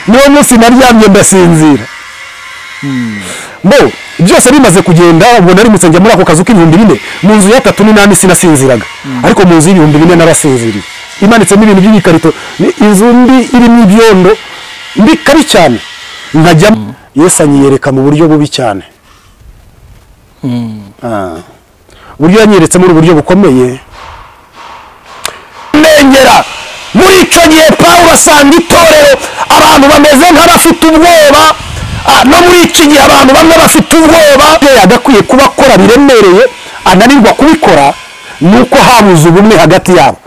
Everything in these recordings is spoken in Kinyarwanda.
Niwo munsi naryamye ndasinzira. Mbo byose bimaze kugenda, ubwo narimutse njya muri ako kazu k'4,000, mu nzu ya 3,8 sinasinziraga. Ariko mu nzu y'4,000 narasinziriye. Imanitsemo ibintu by'ibikarito, inzu mbi irimo ibyondo mbi kabi cyane. Nkajya Yesu anyiyereka mu buryo bubi cyane. Uburyo yanyeretse muri uburyo bukomeye. Nengera muri icyo gihe Pawulo asanga itorero abantu bameze nk'abafite ubwoba. No muri iki gihe abantu bamwe bafite ubwoba, yagakwiye kuba akora biremereye ananirwa kubikora, nuko habuze ubumwe hagati yabo.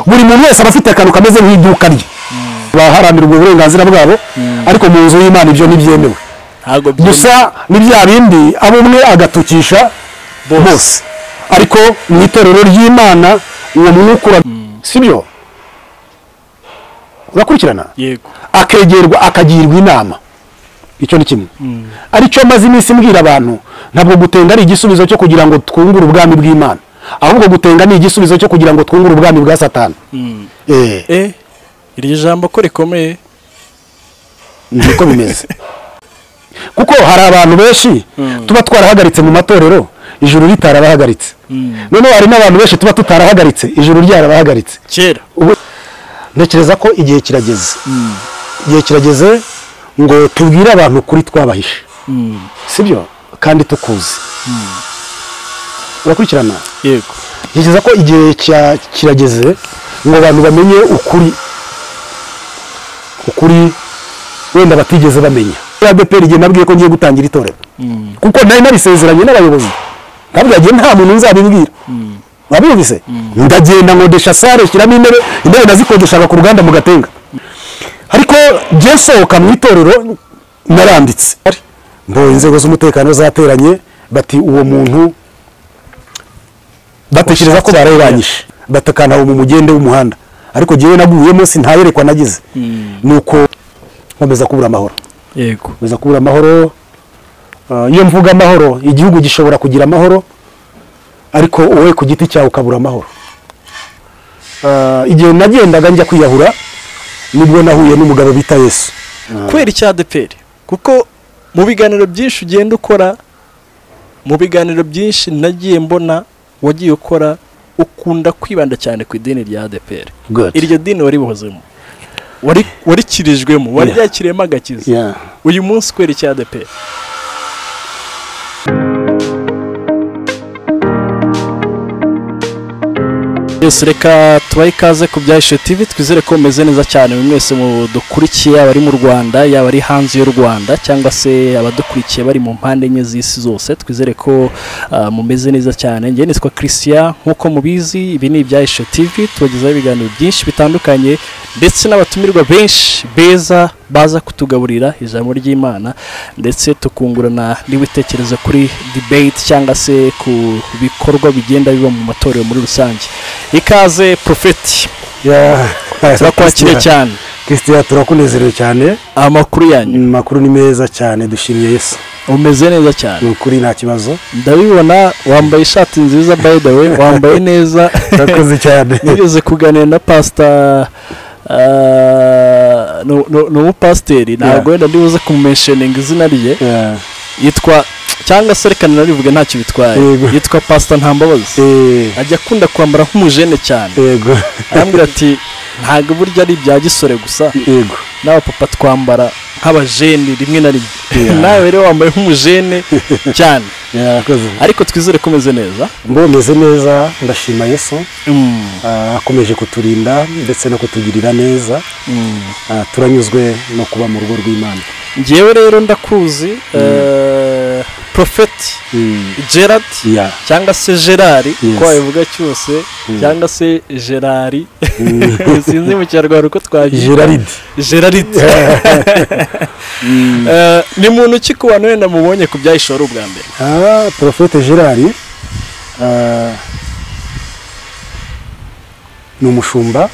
Buri muntu wese aba afite akantu kameze nk'iduka rye, baharanira uburenganzira bwabo, ariko mu nzu y'Imana ibyo ntibyemewe. Gusa ni bya bindi abo umwe agatukisha bose, ariko mu itorero ry'Imana uwo mwuka, sibyo? Urakurikirana? Yego. Akegerwa akagirwa inama. Icyo ni kimwe. Aricyo maze iminsi mbwira abantu, ntabwo gutenga ari igisubizo cyo kugira ngo twungure ubwami bw'Imana, ahubwo gutenga ni igisubizo cyo kugira ngo twungure ubwami bwa Satani. Iri jambo ko rikomeye, niko bimeze. Kuko hari abantu benshi tuba twarahagaritse mu matorero, ijuru ritarabahagaritse. Noneho hari n'abantu benshi tuba tutarahagaritse, ijuru ryarabahagaritse kera. Ntekereza ko igihe kirageze. Igihe kirageze ngo tubwire abantu kuri twabahishe. Sibyo? Kandi tukuzi. Urakurikirana? Yego. Ntekereza ko igihe kirageze ngo abantu bamenye ukuri. Ukuri wenda batigeze bamenya. ADEPR igihe nabwiye ko ngiye gutangira itorero. Kuko nari narisezeranye n'abayobozi. Nabwiye nta muntu nzabibwira. Wabibise? Ndagenda nkodesha sare, shyiramo intebe, intebe nazikodeshaga ku ruganda mu Gatenga. Ariko je sohoka mu itorero naranditse. Mbo inzego z'umutekano zateranye bati uwo muntu batekereza ko barayiranyishe, batakana mu mugende w'umuhanda. Ariko jewe naguyemo sintayerekwa nagize. Nuko nkomeza kubura amahoro. Yego. Nkomeza kubura amahoro. Iyo mvuga amahoro, igihugu gishobora kugira amahoro, ariko wowe ku giti cyawe ukabura amahoro. Igihe nagendaga njya kwiyahura nibwo nahuye n'umugabo bita Yesu. Kubera icya ADEPR, kuko mu biganiro byinshi ugenda ukora, mu biganiro byinshi nagiye mbona wagiye ukora, ukunda kwibanda cyane ku idini rya ADEPR. Iryo dini waribuhozemo, warikirijwemo, waryakiriyemo agakiza. Uyu munsi kubera icya ADEPR? Yes, reka tubahe ikaze ku Byahishe TV, twizere ko mumeze neza cyane mwese mudukurikiye, abari mu Rwanda, yaba ari hanze y'u Rwanda, cyangwa se abadukurikiye bari mu mpande enye z'isi zose, twizere ko mumeze neza cyane. Njye nitwa Christian, nkuko mubizi ibi ni Ibyahishe TV, tubagezaho ibiganiro byinshi bitandukanye ndetse n'abatumirwa benshi beza baza kutugaburira ijambo ry'Imana, ndetse tukungurana n'ibitekerezo kuri debate cyangwa se ku bikorwa bigenda biba mu matorero muri rusange. Ikaze Prophet. Turakwakiriye cyane. Christian, turakunezerewe cyane. Amakuru yanyu? Amakuru ni meza cyane, dushimiye Yesu. Umeze neza cyane. Ni ukuri nta kibazo. Ndabibona wambaye ishati nziza, by the way, wambaye neza. Urakoze cyane. Nigeze kuganira na Pastor no umupasiteri, ntabwo wenda ndibuze kumumentioninga izina rye. Yitwa, cyangwa se reka narivuge ntacyo bitwaye, yitwa Pastor Ntambabazi. Ajya akunda kwambara nk'umujene cyane. Arambwira ati ntabwo burya ari ibya gisore gusa, n'abapapa twambara nk'abajene rimwe na rimwe. Nawe rero wambaye nk'umujene cyane. Ariko twizere ko umeze neza. Mbo meze neza, ndashima Yesu. Akomeje kuturinda ndetse no kutugirira neza. Turanyuzwe no kuba mu rugo rw'Imana. Njyewe rero ndakuzi, Prophet Gerard, cyangwa se Gerard ko wabivuga cyose, cyangwa se Gerard, sinzi mu Kinyarwanda uko twabyita. Gerard. Ni muntu ki ku bantu wenda mubonye ku Byahishe wari ubwa mbere? Prophet Gerard ni umushumba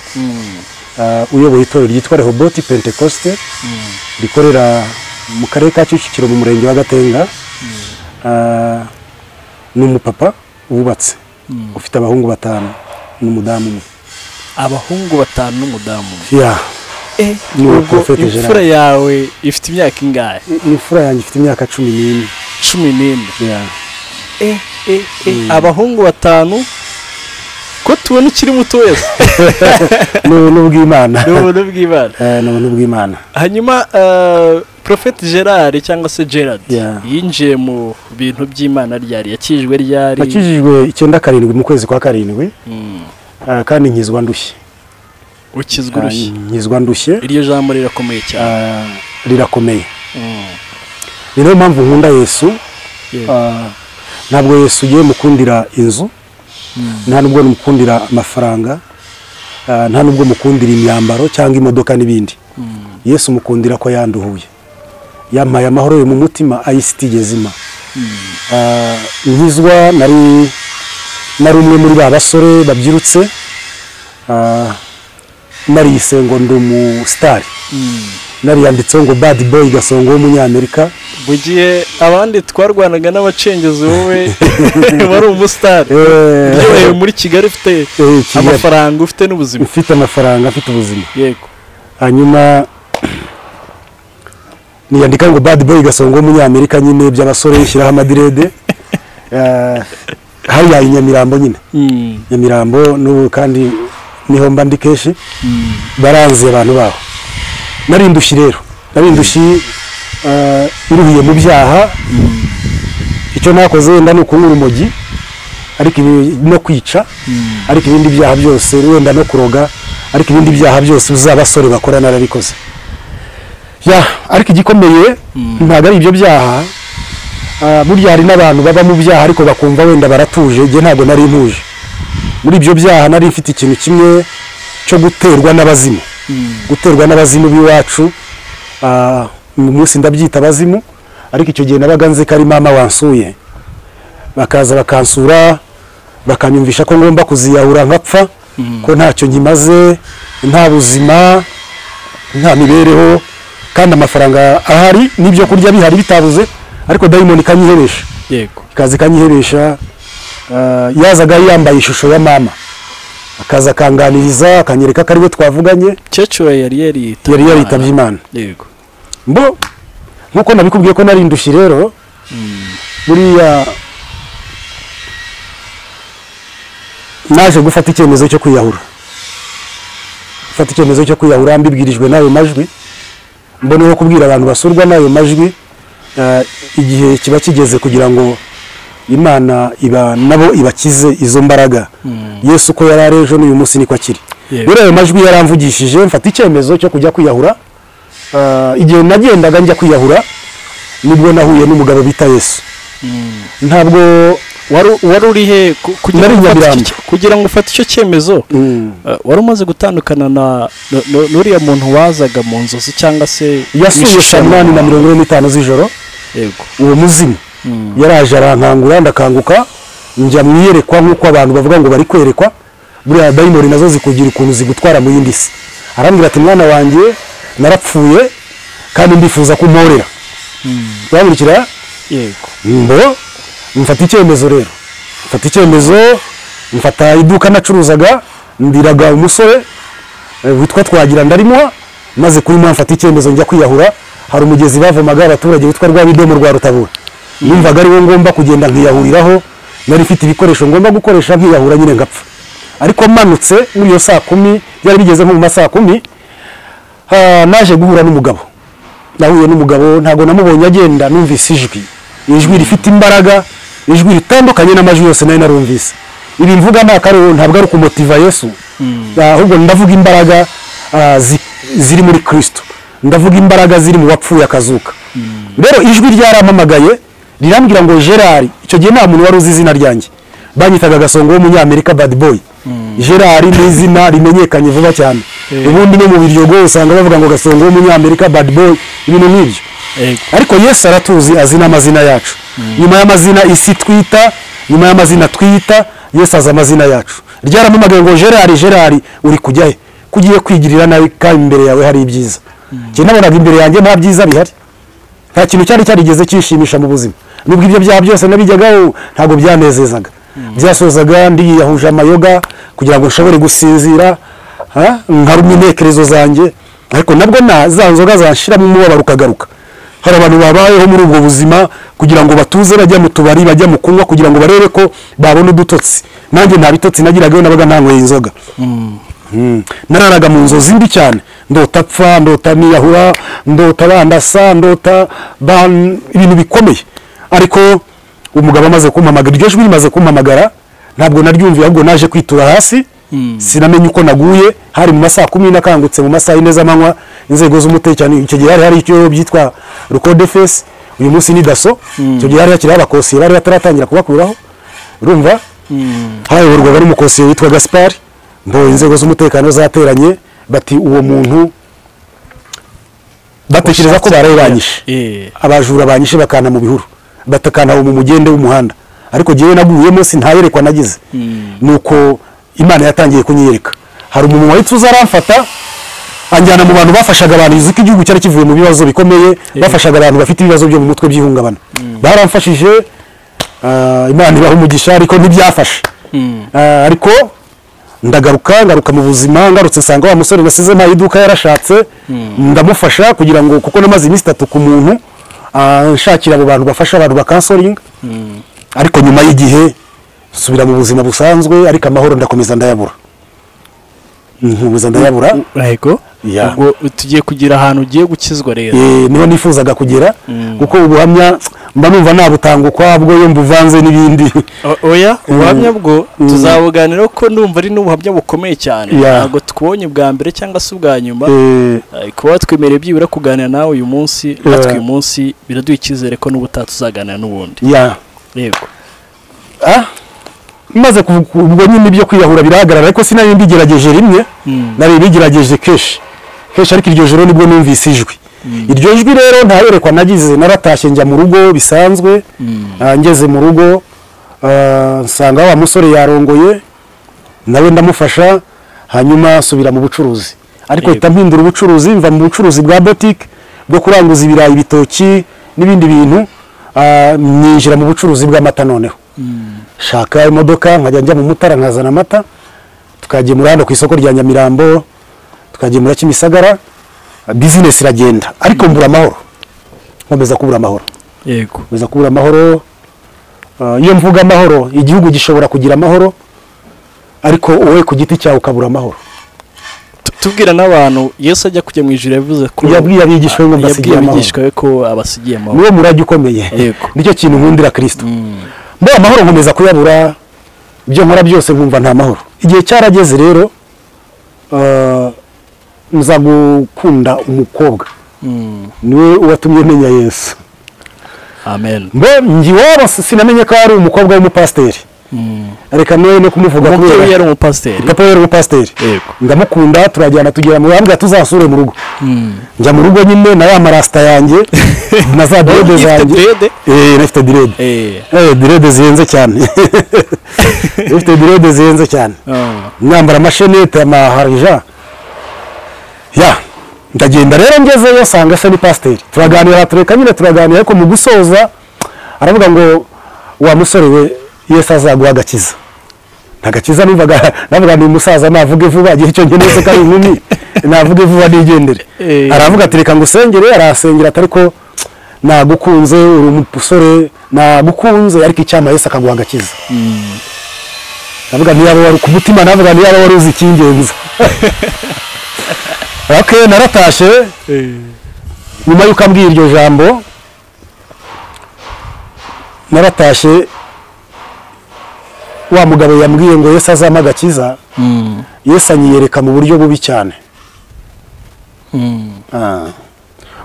uyoboye itorero ryitwa Rehoboth Pentecoste, rikorera mu karere ka Kicukiro mu murenge wa Gatenga. Ni umupapa wubatse, ufite abahungu 5 n'umudamu umwe. Abahungu batanu n'umudamu. Yeah. Ubwo imfura yawe ifite imyaka ingahe? Imfura yanjye ifite imyaka 14. 14. Yeah. Abahungu batanu ko tubona ukiri muto wese. N'ubw'Imana. N'ubw'Imana. N'ubw'Imana. Hanyuma Prophet Gerard cyangwa se Gerard yinjiye mu bintu by'Imana ryari, yakijwe ryari? Nakijijwe 97 mu kwezi kwa 7. Kandi nkizwa ndushye. Ukizwa urushye? Nkizwa ndushye. Iryo jambo rirakomeye cyane. Rirakomeye. Ni nayo mpamvu nkunda Yesu. Ntabwo Yesu ugiye mukundira inzu, nta nubwo mukundira amafaranga, nta nubwo mukundira imyambaro cyangwa imodoka n'ibindi. Yesu mukundira ko yanduhuye, yampaye amahoro yo mu mutima ayisitigeze ima. Nkizwa nari umwe muri ba basore babyirutse, nariyise ngo ndi umusitari, nariyanditseho ngo bad boy Gasongo w'umunyamerika. Bugiye abandi twarwanaga n'abacengezi, wowe wari umusitari uryohewe muri Kigali, ufite amafaranga, ufite n'ubuzima. Ufite amafaranga, afite ubuzima. Yego. Hanyuma niyandika ngo bad boy Gasongo w'umunyamerika nyine by'abasore, yishyiraho amadirede. Hariya i Nyamirambo nyine. Nyamirambo n'ubu kandi niho mba ndi kenshi, baranze abantu baho. Nari ndushyi rero, nari ndushyi iruhiye mu byaha. Icyo nakoze wenda ni ukunywa urumogi, ariko no kwica, ariko ibindi byaha byose wenda no kuroga, ariko ibindi byaha byose uzabasore bakora narabikoze. Ya, ariko igikomeye ntabwo ari ibyo byaha. Burya hari n'abantu baba mu byaha ariko bakumva wenda baratuje, njye ntabwo nari ntuje. Muri ibyo byaha nari mfite ikintu kimwe cyo guterwa n'abazimu. Guterwa n'abazimu b'iwacu. Mu munsi ndabyita abazimu, ariko icyo gihe nabaga nzi ko ari mama wansuye. Bakaza bakansura, bakanyumvisha ko ngomba kuziyahura nkapfa, ko ntacyo nkimaze, nta buzima, nta mibereho, kandi amafaranga ahari n'ibyo kurya bihari bitabuze, ariko dayimoni ikanyiheresha. Yego. Ikaza ikanyiheresha. Yazaga yambaye ishusho ya mama, akaza akanganiriza, akanyereka ko ari we twavuganye. Cecuru yari yaritabye Imana. Yego. Mbo nkuko nabikubwiye ko nari ndushyi rero, buriya naje gufata icyemezo cyo kwiyahura. Gufata icyemezo cyo kwiyahura mbibwirijwe n'ayo majwi, mboneyeho kubwira abantu basurwa n'ayo majwi, igihe kiba kigeze kugira ngo Imana iba nabo ibakize izo mbaraga. Yesu ko yari ari ejo n'uyu munsi niko akiri. Rero ayo majwi yaramvugishije, mfata icyemezo cyo kujya kwiyahura. Igihe nagendaga njya kwiyahura nibwo nahuye n'umugabo bita Yesu. Ntabwo wari uri he kugira ngo ufate icyo cyemezo? Wari umaze gutandukana na n'uriya muntu wazaga mu nzozi cyangwa se yasuye saa 8:45 z'ijoro? Yego. Uwo muzimu yaraje arankangura, ndakanguka njya mwiyerekwa nk'uko abantu bavuga ngo bari kwerekwa. Buriya dayimoni nazo zikugira ukuntu zigutwara mu yindi si. Arambwira ati mwana wanjye narapfuye kandi ndifuza kumporera. Urabikira? Yego. Mbo mfata icyemezo rero. Mfata icyemezo, mfata iduka nacuruzaga, ndiraga umusore witwa Twagira ndarimuha, maze kurimuha mfata icyemezo njya kwiyahura. Hari umugezi bavomaga abaturage witwa Rwabidomo rwa Rutabura. Numvaga ari wo ngomba kugenda nkiyahuriraho, nari mfite ibikoresho ngomba gukoresha nkiyahura nyine ngapfa. Ariko manutse muri iyo saa 10, byari bigeze nko mu masaha 10, naje guhura n'umugabo. Nahuye n'umugabo, ntago namubonye agenda, numvise ijwi. Ijwi rifite imbaraga, ijwi ritandukanye n'amajwi yose nari narumvise. Ibi mvuga ntabwo ari ukumotiva Yesu, ahubwo ndavuga imbaraga ziri muri Kristo. Ndavuga imbaraga ziri mu bapfuye akazuka. Rero ijwi ryarampamagaye rirambwira ngo Gerard, icyo gihe nta muntu wari uzi izina ryanjye. Banyitaga Gasongo w'umunyamerika bad boy. Gerard ni izina rimenyekanye vuba cyane. Ubundi no mu biryogo usanga bavuga ngo Gasongo w'umunyamerika bad boy, ibintu nk'ibyo. Ariko Yesu aratuzi, azi n'amazina yacu. Nyuma y'amazina isi twita, nyuma y'amazina twita, Yesu azi amazina yacu. Ryaramamagaye ngo Gerard, Gerard uri kujya he? Kugiye kwigirira nabi kandi imbere yawe hari ibyiza. Njye nabonaga imbere yanjye nta byiza bihari. Nta kintu cyari cyarigeze cyishimisha mu buzima. Nubwo ibyo byaha byose nabijyagaho ntabwo byanezezaga. Byasozaga ndiyahuje amayoga kugira ngo nshobore gusinzira. Nkarumya intekerezo zanjye, ariko nabwo na za nzoga zanshiramo umubabaro ukagaruka. Hari abantu babayeho muri ubwo buzima kugira ngo batuze, bajya mu tubari, bajya mu kunywa kugira ngo barebe ko babona udutotsi. Nanjye nta bitotsi nagiraga, nabaga nanyweye inzoga. Nararaga mu nzozi mbi cyane, ndota pfa, ndota niyahura, ndota bandasa, ndota ibintu bikomeye. Ariko umugabo amaze kumpamagara, iryo jwi rimaze kumpamagara ntabwo naryumviye, ahubwo naje kwitura hasi. Sinamenye uko naguye, hari mu masaha 10 nakangutse mu masaha 4 z'amanywa. Inzego z'umutekano icyo gihe hari icyo byitwa Rukode Face, uyu munsi ni DASSO. Icyo gihe hari hakiri abakosiye bari bataratangira kubakuraho, urumva hayoborwaga n'umukosiye witwa Gaspard. Mbo inzego z'umutekano zateranye bati uwo muntu batekereza ko barayiranyishe, abajura banyishe bakana mu bihuru, batakana mu mugende w'umuhanda. Ariko jewe naguyemo sintayerekwa nagize. Nuko Imana yatangiye kunyereka. Hari umuntu wahitse aramfata anjyana mu bantu bafashaga abantu, izuka igihugu cyari kivuye mu bibazo bikomeye, bafashaga abantu bafite ibibazo byo mu mutwe by'ihungabana. Baramfashije, Imana ibaha umugisha, ariko ntibyafashe. Ariko ndagaruka, ngaruka mu buzima, ngarutse nsanga wa musore nasize nta iduka yarashatse, ndamufasha kugira ngo, kuko namaze iminsi 3 ku muntu nshakira abo bantu bafasha abantu bakansoringa. Ariko nyuma y'igihe subira mu buzima busanzwe, ariko amahoro ndakomeza ndayabura. Nkomeza ndayabura. Yego. Ubwo tugiye kugira ahantu ugiye gukizwa rero. Niho nifuzaga kugera, kuko ubuhamya mba numva nabutanga ukwabwo iyo mbuvanze n'ibindi. Oya, ubuhamya bwo tuzabuganira ko ndumva ari n'ubuhamya bukomeye cyane. Ntabwo twonye bwa mbere cyangwa se ubwa nyuma. Kuba twemereye byibura kuganira nawe uyu munsi, natwe uyu munsi biraduha icyizere ko n'ubutaha tuzaganira n'ubundi. Yego. Maze ubwo nyine ibyo kwiyahura birahagarara, ariko sinari mbigerageje rimwe, nari bigerageje kenshi kenshi. Ariko iryo joro nibwo numvise ijwi. Iryo jwi rero ntayerekwa nagize, naratashye njya mu rugo bisanzwe. Ngeze mu rugo nsanga wa musore yarongoye, nawe ndamufasha, hanyuma subira mu bucuruzi. Ariko mpita mpindura ubucuruzi, mva mu bucuruzi bwa boutique bwo kuranguza ibirayi, ibitoki n'ibindi bintu, ninjira mu bucuruzi bw'amata. Noneho shaka imodoka nkajya njya mu Mutara nkazana amata, tukagemura hano ku isoko rya Nyamirambo, tukagemura Kimisagara. Business iragenda, ariko mbura amahoro, nkomeza kubura amahoro. Yego, nkomeza kubura amahoro. Iyo mvuga amahoro, igihugu gishobora kugira amahoro, ariko wowe ku giti cyawe ukabura amahoro. Tubwira n'abantu Yesu ajya kujya mu ijuru yavuze ko yabwiye abigishwa ngo mbasigiye amahoro, ko abasigiye amahoro. Niwo murage ukomeye, nicyo kintu nkundira Kristo. Mbo amahoro nkomeza kuyabura, ibyo nkora byose nkumva nta mahoro. Igihe cyarageze rero nza gukunda umukobwa, niwe watumye menya Yesu. Amen. Mbo ngiwabo sinamenye ko ari umukobwa w'umupasiteri. Reka noye no kumuvuga kubera yari umupasiteri. Papa yari umupasiteri. Ndamukunda, turajyana tugera mu rambwa, tuzasure mu rugo. Njya mu rugo nyine na ya marasta yanjye na za dread zanjye. Nafite dread. Dread zihenze cyane. Nafite dread zihenze cyane. Nyambara amashenete amaharija. Ya, ndagenda rero ngezeyo sanga se ni pasiteri. Turaganira, tureka nyine turaganira, ariko mu gusoza aravuga ngo wa musore we Yesu azaguha agakiza. Ntagakiza numvaga navuga ni umusaza navuge vuba, igihe cyo ngeneze kari inkumi navuge vuba nigendere. Aravuga ati reka ngusengere, arasengera atari ko nagukunze uri umusore nagukunze, ariko icyama Yesu akaguha agakiza. Navuga ntiyaba wari ku mutima, navuga ntiyaba wari uzi icy'ingenzi. Okay, naratashe. Nyuma yuko ambwiye iryo jambo naratashe. Wa mugabo yambwiye ngo Yesu azampa agakiza, Yesu anyiyereka mu buryo bubi cyane.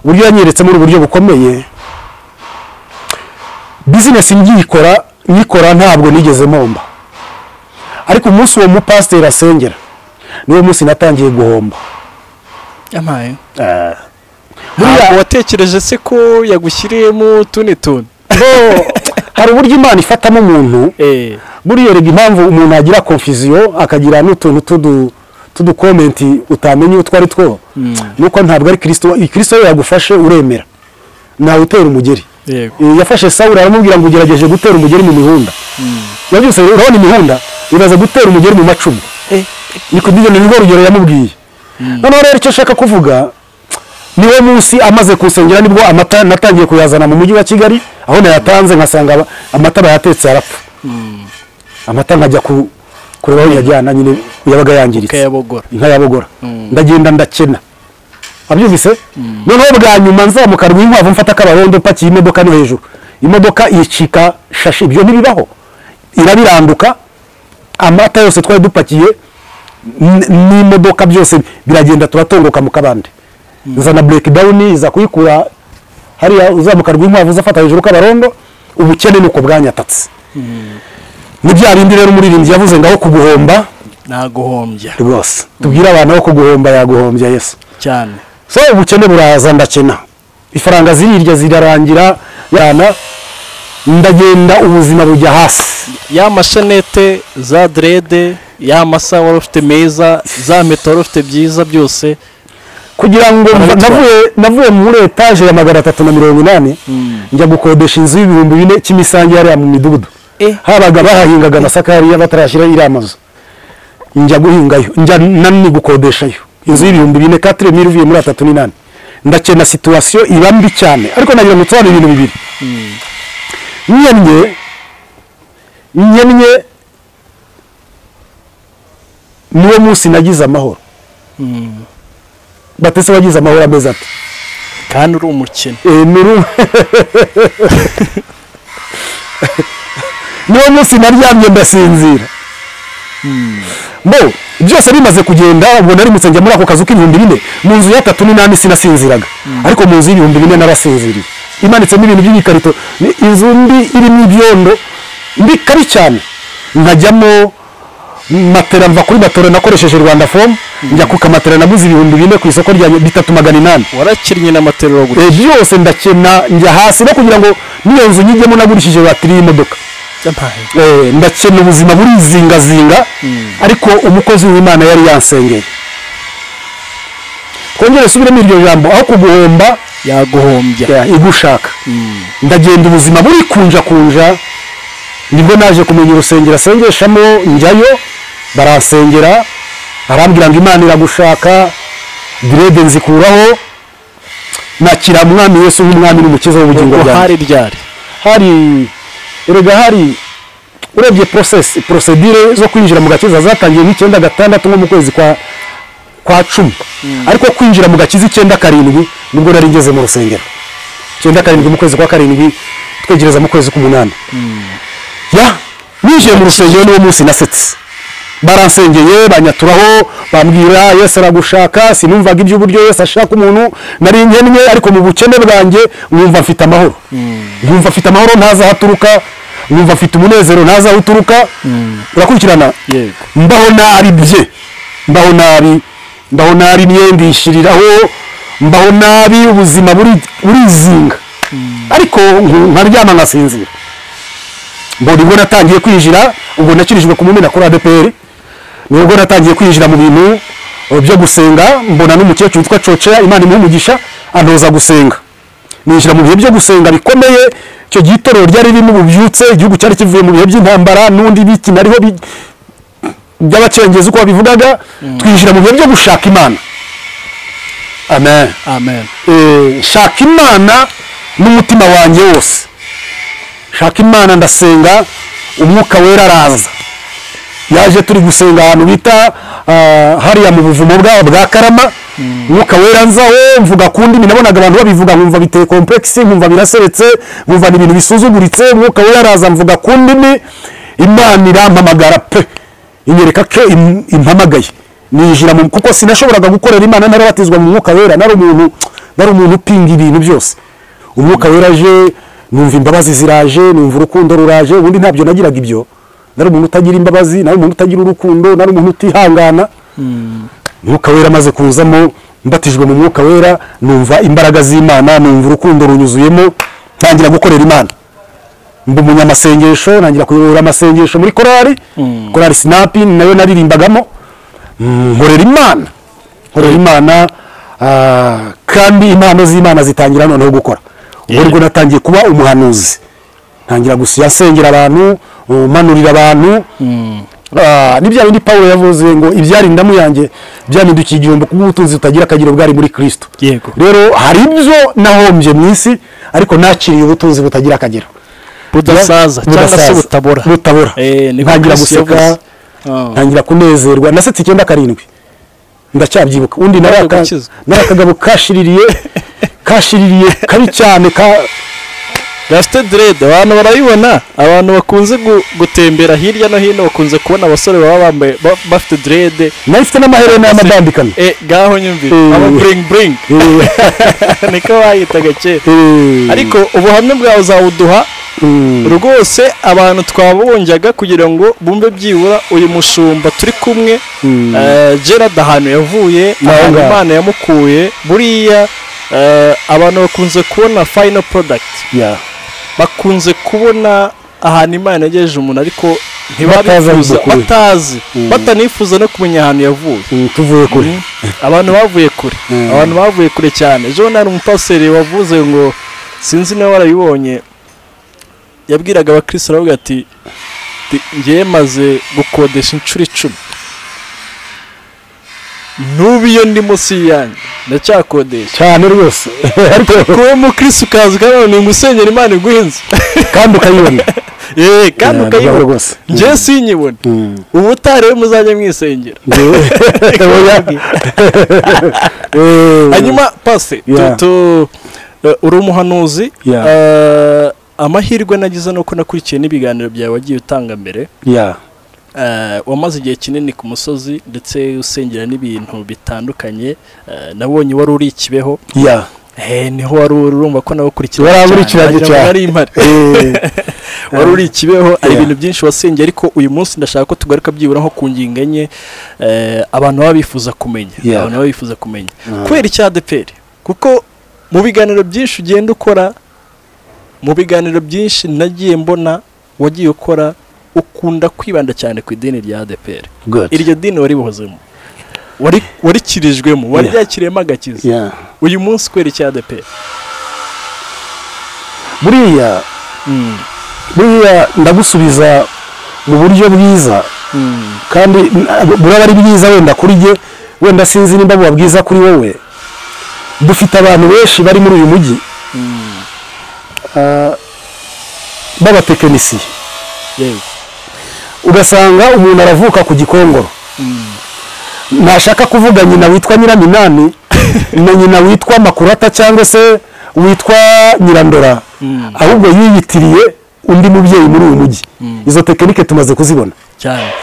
Uburyo yanyeretse muri uburyo bukomeye. Business nyikora ntabwo nigeze mpomba, ariko umunsi uwo mupasiteri asengera niwo munsi natangiye guhomba. Amaye. Ntabwo watekereje se ko yagushyiriyemo tundi tuntu? Hari uburyo Imana ifatamo umuntu. Buriya rega impamvu umuntu agira confusion akagira n'utuntu tudukomenti utamenye utwo ari two, nuko ntabwo ari Kristo. Kristo yagufashe uremera, nawe utera umugeri. Yafashe Sawuli aramubwira ngo ugerageje gutera umugeri mu mihunda. Yabyuse urabona imihunda, iraza gutera umugeri mu macumu. Niko ndivyo ni rugero yamubwiye. Noneho rero icyo nshaka kuvuga, niwe munsi amaze kusengera nibwo amata natangiye kuyazana mu mujyi wa Kigali, aho nayatanze nkasanga amata bayatetse arapfa. Amata nkajya kureba aho yajyana nyine yabaga yangiritse. Inka yabogora. Ndagenda ndakena. Abyumvise? Noneho bwa nyuma nzamuka Rwinkwavu mfata kabarondo pakiye imodoka no hejuru. Imodoka yicika shashi, ibyo ntibibaho. Irabiranduka, amata yose twari dupakiye n'imodoka byose biragenda, turatongoka mu kabande. Nzana breakdown iza kuyikura hariya uzamuka Rwinkwavu uzafata hejuru kabarondo. Ubukene nuko bwanyatatse. Ni bya bindi rero umuririmbyi yavuze ngaho kuguhomba naguhombya rwose. Tubwira abantu aho kuguhomba yaguhombya Yesu cyane. So ubukene buraza ndakena, ifaranga zirirya zirarangira yana, ndagenda ubuzima bujya hasi. Ya mashanete za dread, ya masa wari ufite meza, za mpeta wari ufite byiza byose, kugira ngo navuye muri etage ya 380 njya gukodesha inzu y'4000 Kimisange yari mu midugudu. Habaga bahahingaga amasaka hariya batarashyira iriya mazu, njya guhingayo, njya nani gukodeshayo inzu y'4000 4000 uvuye muri 38. Ndakena, situation iba mbi cyane. Ariko nagira ngo nsobanure ibintu bibiri. Nyemye niwo munsi nagize amahoro. Batese wagize amahoro ameze ati kandi uri umukene. Niwo munsi naryamye ndasinzira. Bo byose bimaze kugenda, ubwo narimutse njya muri ako kazu k'4000 mu nzu ya 38 sinasinziraga. Ariko mu nzu y'4000 narasinziriye. Imanitsemo ibintu by'ibikarito, inzu mbi irimo ibyondo mbi kabi cyane. Nkajyamo matera, mva kuri matera nakoresheje Rwanda Form, njya ku kamatera naguze 4000 ku isoko rya 3800. Warakinnye na matera uragura. Byose ndakena njya hasi, no kugira ngo niyo nzu nyijyemo nagurishije batiri y'imodoka. Ndakena ubuzima burizingazinga. Ariko umukozi w'Imana yari yansengeye. Kongere subiremo iryo jambo, aho kuguhomba yaguhombya igushaka. Ndagenda ubuzima buri kunja kunja, nibwo naje kumenya urusengero asengeshamo, njyayo baransengera, arambwira ngo Imana iragushaka, dread nzikuraho, nakira Umwami Yesu nk'umwami n'umukiza w'ubugingo bwanjye. Hari ryari hari erega hari urebye procedure zo kwinjira mu gakiza zatangiye mu 96 nko mu kwezi kwa 10. Ariko kwinjira mu gakiza 97 nibwo nari ngeze mu rusengero. 97 mu kwezi kwa 7 twegereza mu kwezi k'umunani. Ya ninjiye mu rusengero n'uwo munsi nasetse. Baransengeye banyaturaho bambwira Yesu aragushaka. Sinumvaga iby'uburyo Yesu ashaka umuntu, nari nkennye ariko mu bukene bwanjye nkumva mfite amahoro. Nkumva mfite amahoro ntaza haturuka, nkumva mfite umunezero ntaza uturuka. Urakurikirana? Yego. Mbaho nabi bye, mbaho nabi, mbaho nabi imyenda ishiriraho, mbaho nabi ubuzima burizinga. Ariko nkaryama nkasinzira. Mbona ubwo natangiye kwinjira, ubwo nakirijwe ku mumena kuri ADPR, nubwo natangiye kwinjira mu bintu byo gusenga, mbona n'umukecuru witwa Cocea, Imana imuhe umugisha, antoza gusenga. Ninjira mu bihe byo gusenga bikomeye. Icyo gitorero ryari ririmo ububyutse, igihugu cyari kivuye mu bihe by'intambara n'undi biki nariho by'abacengezi uko babivugaga. Twinjira mu bihe byo gushaka Imana. Amen. Amen. Shaka Imana n'umutima wanjye wose. Shaka Imana ndasenga, umwuka wera araza. Yaje turi gusenga ahantu bita hariya mu buvumo bwa Karama. Umwuka wera nzaho mvuga ku ndimi, nabonaga abantu babivuga nkumva biteye complexe, nkumva biraseretse, nkumva ni ibintu bisuzuguritse. Umwuka wera araza mvuga ku ndimi, Imana irampamagara pe, inyereka ko impamagaye. Ninjira mu kuko sinashoboraga gukorera Imana narabatizwa mu mwuka wera, nari umuntu upinga ibintu byose. Umwuka wera aje, numva imbabazi ziraje, numva urukundo ruraje. Ubundi ntabyo nagiraga ibyo, nari umuntu utagira imbabazi, nari umuntu utagira urukundo, nari umuntu utihangana. Umwuka wera amaze kuzamo, mbatijwe mu mwuka wera, numva imbaraga z'Imana, numva urukundo runyuzuyemo, ntangira gukorera Imana. Mba umunyamasengesho, ntangira kuyobora amasengesho muri korali, korali Sinapi nayo naririmbagamo. Nkorera Imana, nkorera Imana, kandi impano z'Imana zitangira noneho gukora. Ubwo natangiye kuba umuhanuzi, ntangira gusiya nsengera abantu, manurira abantu. Ni bya bindi Pawulo yavuze ngo ibyari indamu yanjye byamindukiye igihombo kubw'ubutunzi butagira akagero bwari muri Kristo. Yego. Rero hari ibyo nahombye mu isi ariko nakiriye ubutunzi butagira akagero, budasaza cyangwa se butabora. Butabora. Ntangira guseka, ntangira kunezerwa. Nasetse 97 ndacyabyibuka. Undi narakagabo kashiririye kashiririye kabi cyane ka gafite dread. Abantu barayibona, abantu bakunze gutembera hirya no hino bakunze kubona abasore baba bambaye bafite dread, nafite n'amaherena y'amadambikano. Gaho nyumvira aba bring bring niko bayitaga kera. Ariko ubuhamya bwawe uzawuduha rwose, abantu twabonjaga kugira ngo bumve byibura uyu mushumba turi kumwe Gerard ahantu yavuye, ahantu Imana yamukuye. Buriya abantu bakunze kubona final product, bakunze kubona ahantu Imana yagejeje umuntu, ariko ntibabifuza, batazi, batanifuza no kumenya ahantu yavuye. Tuvuye kure, abantu bavuye kure, abantu bavuye kure cyane. Ejo nari umupaseri wavuze ngo sinzi niba warabibonye, yabwiraga abakristo aravuga ati ngiye maze gukodesha inshuro 10, n'ubu iyo ndi munsi yanjye ndacyakodesha cyane rwose. Ariko kuba umukristo ukaza ukabona ngo usengera Imana iguhinze kandi ukayibona, kandi ukayibona rwose, njye sinyibona. Ubu utari muzajya mwisengera. Hanyuma pase uri umuhanuzi. Amahirwe nagize nuko nakurikiye n'ibiganiro byawe wagiye utanga mbere. Wamaze igihe kinini ku musozi ndetse usengera n'ibintu bitandukanye. Nabonye wari uri Kibeho. Niho wari urumva ko nawe cyane ari impare. Wari uri Kibeho, ari ibintu byinshi wasengeye, ariko uyu munsi ndashaka ko tugaruka byibura nko ku ngingo enye abantu baba bifuza kumenya. Abantu baba bifuza kumenya kubera icya ADEPR, kuko mu biganiro byinshi ugenda ukora, mu biganiro byinshi nagiye mbona wagiye ukora, ukunda kwibanda cyane ku idini rya ADEPR. Iryo dini wari buhozemo, warikirijwemo, waryakiriyemo agakiza. Uyu munsi kwera icya ADEPR? Buriya ndagusubiza mu buryo bwiza, kandi buraba ari bwiza wenda kuri jye, wenda sinzi nimba buba bwiza kuri wowe. Dufite abantu benshi bari muri uyu mujyi b'abatekinisiye. Ugasanga umuntu aravuka ku Gikongoro, ntashaka kuvuga nyina witwa Nyiraminani na nyina witwa Makurata cyangwa se witwa Nyirandora, ahubwo yiyitiriye undi mubyeyi muri uyu mujyi. Izo tekinike tumaze kuzibona cyane.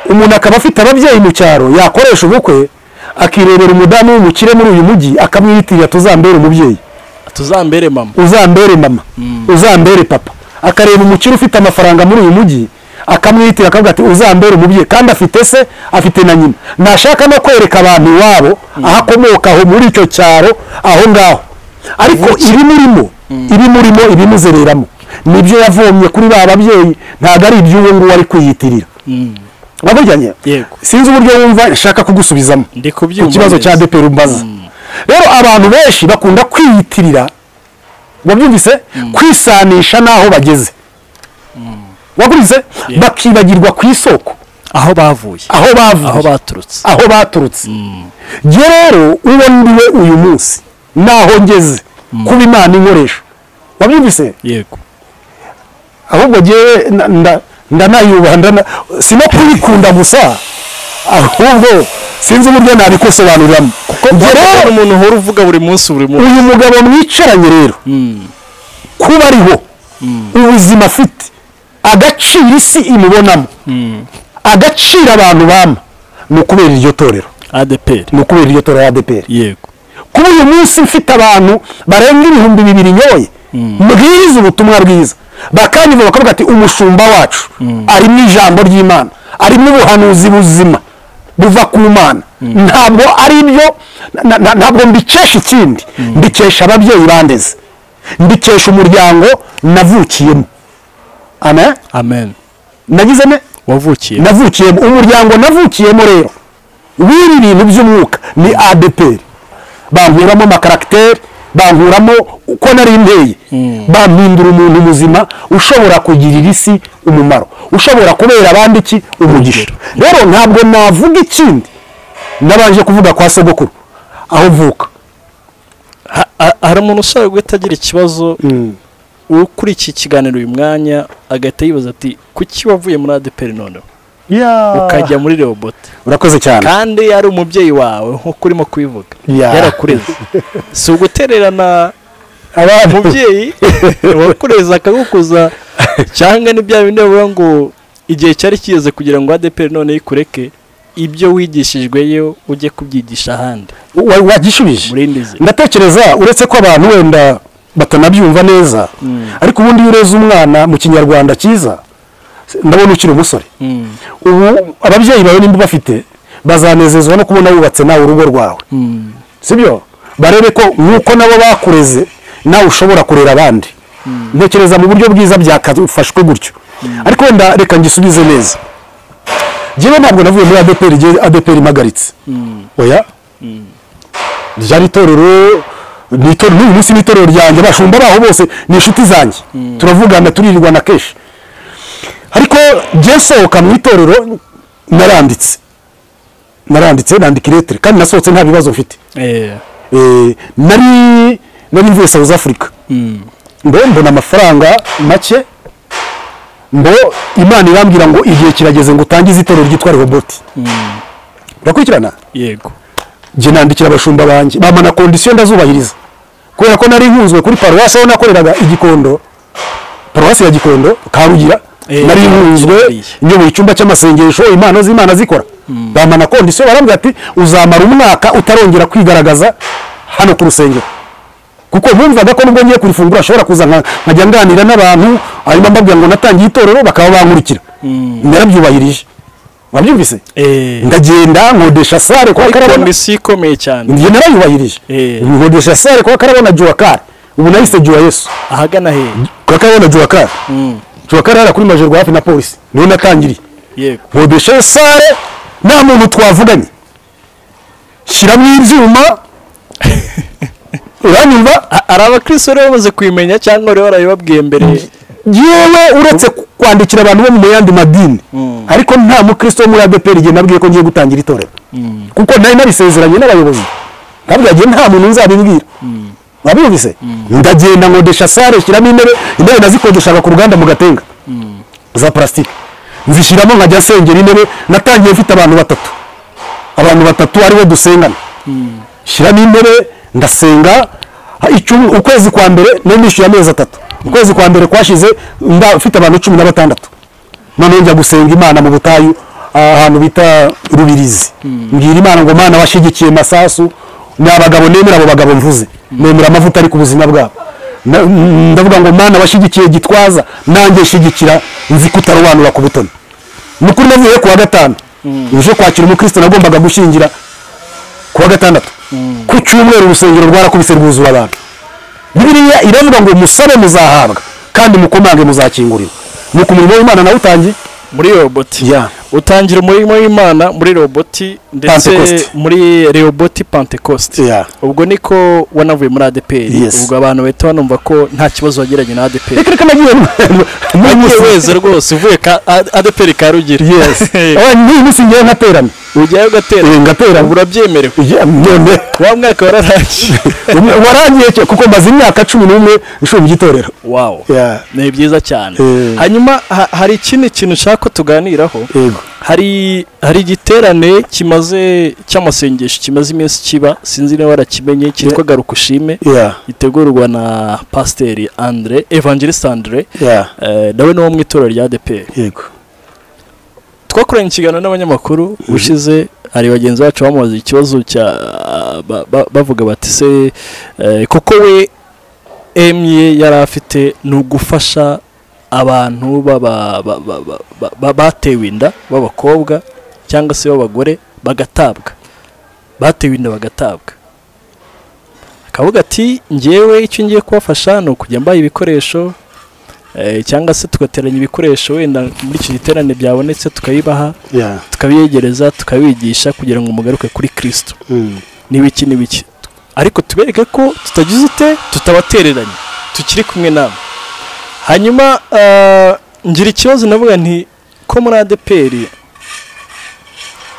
Umuntu akaba afite ababyeyi mu cyaro, yakoresha ubukwe akirebera umudamu w'umukire muri uyu mujyi akamwiyitirira, tuzambere umubyeyi, tuzambere mama, uzambere mama, uzambere papa. Akareba umukire ufite amafaranga muri uyu mujyi akamwitira akavuga ati uzambere umubyeyi, kandi afite se, afite na nyina. Nashaka no kwereka abantu iwabo aho akomoka, aho muri icyo cyaro aho ngaho, ariko ibimurimo ibimuzereramo nibyo yavomye kuri ba babyeyi, ntabwo ari iby'uwo nguwo ari kwiyitirira. Wabujyanye? Sinzi uburyo wumva nshaka kugusubizamo ku kibazo cya ADEPR umbaza. Rero abantu benshi bakunda kwiyitirira, wabyumvise, kwisanisha naho bageze, wagurize, bakibagirwa ku isoko aho bavuye, aho baturutse, aho baturutse. Njye rero uwo ndiwe uyu munsi naho ngeze kuba Imana inkoresha, wabyumvise? Yego. Ahubwo njyewe ndanayubaha, sino kuyikunda gusa, ahubwo sinzi uburyo nabikosobanuriramo. Kuko rero umuntu uhora uvuga buri munsi buri munsi, uyu mugabo mwicaranye rero kuba ariho, ubuzima afite, agaciro isi imubonamo, agaciro abantu bama, ni ukubera iryo torero ADEPR, ni ukubera iryo torero ADEPR. Yego. Kuba uyu munsi mfite abantu barenga 2000 nyoye mbwiriza ubutumwa bwiza, bakanyumva bakavuga ati umushumba wacu arimo ijambo ry'Imana, arimo ubuhanuzi buzima buva ku Mana. Ntabwo ari ibyo, ntabwo mbikesha ikindi, mbikesha ababyeyi bandeze, mbikesha umuryango navukiyemo. Amen. Amen. Nagize ne? Wavukiye. Navukiyemo, umuryango navukiyemo rero w'iri bintu by'umwuka ni ADEPR. Bankuramo amakaracteri, Bankuramo uko nari nteye, bampindura umuntu muzima ushobora kugirira isi umumaro, ushobora kubera abandi iki umugisha. Rero ntabwo navuga ikindi nabanje kuvuga kwa sogokuru aho mvuka. Hari umuntu ushobora guhita agira ikibazo kuri iki kiganiro uyu mwanya, agahita yibaza ati kuki wavuye muri ADEPR noneho ukajya muri Rehoboth? Urakoze cyane. Kandi yari umubyeyi wawe nk'uko urimo kubivuga, yarakureze. Si ugutererana umubyeyi wakureze akagukuza, cyangwa ni bya bindi bavuga ngo igihe cyari kigeze kugira ngo ADEPR none ikureke, ibyo wigishijweyo ujye kubyigisha ahandi. Wagishubije. Ndatekereza uretse ko abantu wenda batanabyumva neza, ariko ubundi iyo ureze umwana mu kinyarwanda cyiza, ndabona ukiri umusore, ubu ababyeyi bawe nimba bafite bazanezezwa no kubona wubatse nawe urugo rwawe, sibyo? Barebe ko nuko nabo bakureze nawe ushobora kurera abandi. Ntekereza mu buryo bwiza byakafashwe gutyo. Ariko wenda reka ngisubize neza. Jyewe ntabwo navuye muri ADEPR, ADEPR impagaritse. Oya. Ryari itorero, ni itorero n'uyu munsi ni itorero ryanjye, abashumba baho bose ni inshuti zanjye. Turavugana, turirirwana kenshi. Ariko jye nsohoka mu itorero naranditse. Naranditse, nandika iretere kandi nasohotse nta bibazo mfite. Nari mvuye South Africa. Mbona amafaranga make, mbo Imana irambwira ngo igihe kirageze ngo utangize itorero ryitwa Rehoboth. Urakurikirana? Yego. Jye nandikira abashumba banjye, bamana condition ndazubahiriza. Kubera ko nari nkunzwe kuri paruwasi aho nakoreraga igikondo, paruwasi ya Gikondo Karugira, nari nkunzwe nyoboye icyumba cy'amasengesho, impano z'Imana zikora. Bamana condition barambwira ati uzamara umwaka utarongera kwigaragaza hano ku rusengero. Kuko bumvaga ko nubwo ngiye kurifungura ashobora kuza nkajya nganira n'abantu, hanyuma mbabwira ngo natangiye itorero bakaba bankurikira. Narabyubahirije. Wabyumvise? Ndagenda nkodesha sare kwa Karabona. Komisiyo ikomeye cyane. Njye narayubahirije. Nkodesha sare kwa Karabona Juwakari. Ubu nahise Juwa Yesu. Ahagana he? Kwa Karabona Juwakari. Juwakari hara kuri Majerwa hafi na polisi. Niho natangiriye. Yego. Nkodesha sare nta muntu twavuganye. Shyiramo ibyuma. Uranyumva? Ari abakristo rero bamaze kubimenya cyangwa rero barabibabwiye mbere? Yewe uretse kwandikira abantu bo mu yandi madini, ariko nta mukristo wo muri ADEPR igihe nabwiye ko ngiye gutangira itorero. Kuko nari narisezeranye n'abayobozi. Nabwiye nta muntu nzabibwira. Wabyumvise? Ndagenda nkodesha sare, shyiramo intebe, intebe nazikodeshaga ku ruganda mu Gatenga. Za plastique. Nzishyiramo nkajya nsengera intebe, natangiye mfite abantu batatu. Abantu batatu aribo dusengana. Shyiramo intebe ndasenga. Ukwezi kwa mbere nishyuye amezi atatu. Ukwezi kwa mbere kwashize mfite abantu 16. None njya gusenga Imana mu butayu ahantu bita Rubirizi. Mbwira Imana ngo Mana washigikiye Masasu, ni abagabo nemera abo bagabo mvuze. Nemera amavuta ari ku buzima bwabo. Ndavuga ngo Mana washigikiye Gitwaza, nanjye shigikira nzi kutarobanura ku butoni. Nukuri navuye kuwa gatanu. Uje kwakira umukristo nagombaga gushingira kuwa gatandatu. Ku cyumweru urusengero rwarakubise rwuzura abantu. Bibiliya iravuga ngo musabe muzahabwa kandi mukomange muzakingurirwa. Nuko umurimo w'Imana nawe utangiye muri Rehoboth. Utangira umurimo w'Imana muri Rehoboth ndetse muri Rehoboth Pentecost. Ubwo niko wanavuye muri ADEPR. Ubwo abantu bahita banumva ko nta kibazo wagiranye na ADEPR. Reka nagiye muri weze rwose uvuye ka ADEPR Karugira. Yes. Ni munsi ngiye nkaterana. Ujyayo ugaterana. Ngaterana. Urabyemerewe. None wa mwaka wararangiye. Warangiye kuko maze imyaka 11 nshumbye itorero. Wow. Ni byiza cyane. Hanyuma hari ikindi kintu ushaka ko tuganiraho. Hari igiterane kimaze cy'amasengesho kimaze iminsi kiba, sinzi niba warakimenye, cyitwa Garuka Ushime, gitegurwa na Pasiteri Andre, Evangelist Andre, nawe ni wo mu itorero rya ADEPR. Yego. Twakoranye ikiganiro n'abanyamakuru ushize, hari bagenzi bacu bamubaza ikibazo cya bavuga bati se kuko we emye yari afite ni ugufasha abantu batewe inda b'abakobwa cyangwa se b'abagore bagatabwa, batewe inda bagatabwa. Akavuga ati njyewe icyo ngiye kubafasha ni ukujya mbaye ibikoresho cyangwa se tugateranya ibikoresho wenda muri icyo giterane byabonetse tukayibaha, tukabiyegereza, tukabigisha kugira ngo mugaruke kuri Kristo. N'ibiki n'ibiki. Ariko tubereke ko tutagize ute, tutabatereranye, tukiri kumwe namwe. Hanyuma ngira ikibazo navuga nti ko muri ADEPR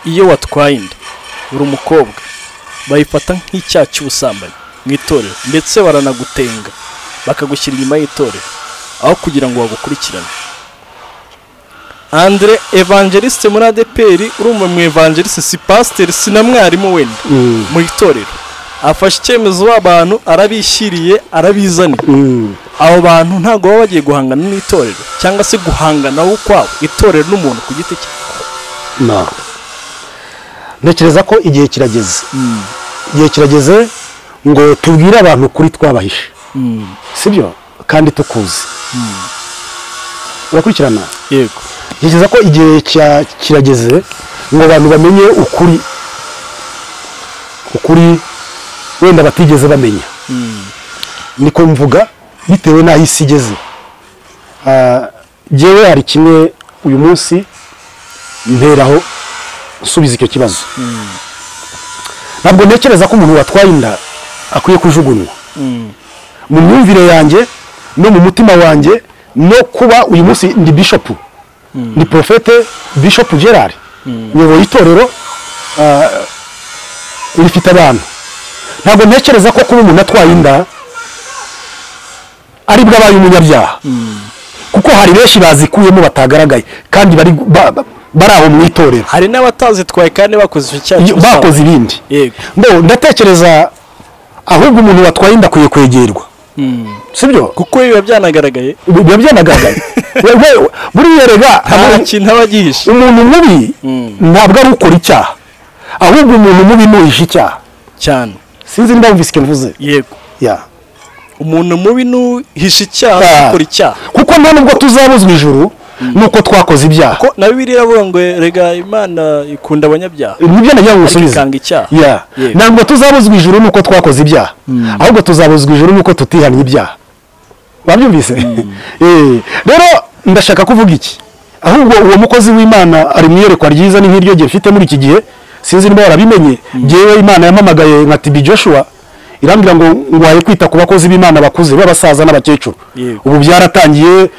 iyo watwaye inda uri umukobwa bayifata nk'icyaha cy'ubusambanyi mu itorero, ndetse baranagutenga bakagushyira inyuma y'itorero aho kugira ngo bagukurikirane. Andre Evangeliste muri ADEPR, urumva mu evangeliste si pasteur si na mwarimu wenda mu itorero, afashe icyemezo abantu arabishyiriye arabizaniye. Abo bantu ntabwo baba bagiye guhangana n'itorero cyangwa se guhangana ukwabo, itorero n'umuntu ku giti cye. No. Ntekereza ko igihe kirageze. Igihe kirageze ngo tubwire abantu kuri twabahishe. Sibyo? Kandi tukuzi. Urakurikirana? Yego. Ntekereza ko igihe kirageze ngo abantu bamenye ukuri. Ukuri wenda batigeze bamenya. Niko mvuga bitewe n'aho isi igeze. Jewe hari kimwe uyu munsi mperaho nsubiza icyo kibazo. Ntabwo ntekereza ko umuntu watwaye inda akwiye kujugunywa. Mu myumvire yanjye no mu mutima wanjye, no kuba uyu munsi ndi bishop, ni prophète Bishop Gerard, nyoboye itorero rifite abantu. Ntabwo ntekereza ko kuba umuntu atwaye inda ari bwo abaye umunyabyaha, kuko hari benshi bazikuyemo batagaragaye kandi bari aho mu itorero. Hari n'abatazitwaye kandi bakoze icyaha, bakoze ibindi. Yego. Ndatekereza ahubwo umuntu watwaye inda akwiye kwegerwa. Sibyo? Kuko biba byanagaragaye. Biba byanagaragaye. Buriya rega nta kintu aba agihishe. Umuntu mubi ntabwo ari ukora icyaha, ahubwo umuntu mubi nuhisha icyaha cyane. Sinzi niba wumvise icyo mvuze. Yego. Ya. Umuntu mubi nuhisha icyaha, ukora icyaha. Kuko nta nubwo tuzabuzwa ijuru nuko twakoze ibyaha. Ko na Bibiliya iravuga ngo rega Imana ikunda abanyabyaha. Nibyo nagira ngo usubize. Ya. Ntabwo tuzabuzwa ijuru nuko twakoze ibyaha, ahubwo tuzabuzwa ijuru nuko tutihannye ibyaha. Wabyumvise? Rero ndashaka kuvuga iki? Ahubwo uwo mukozi w'Imana ari mu iyerekwa ryiza ni nk'iryo gihe mfite muri iki gihe, sinzi niba warabimenye. Jewe Imana yamamagaye nka TB Joshua irambwira ngo ngwaye kwita ku bakozi b'Imana bakuze b'abasaza n'abakecuru. Ubu byaratangiye,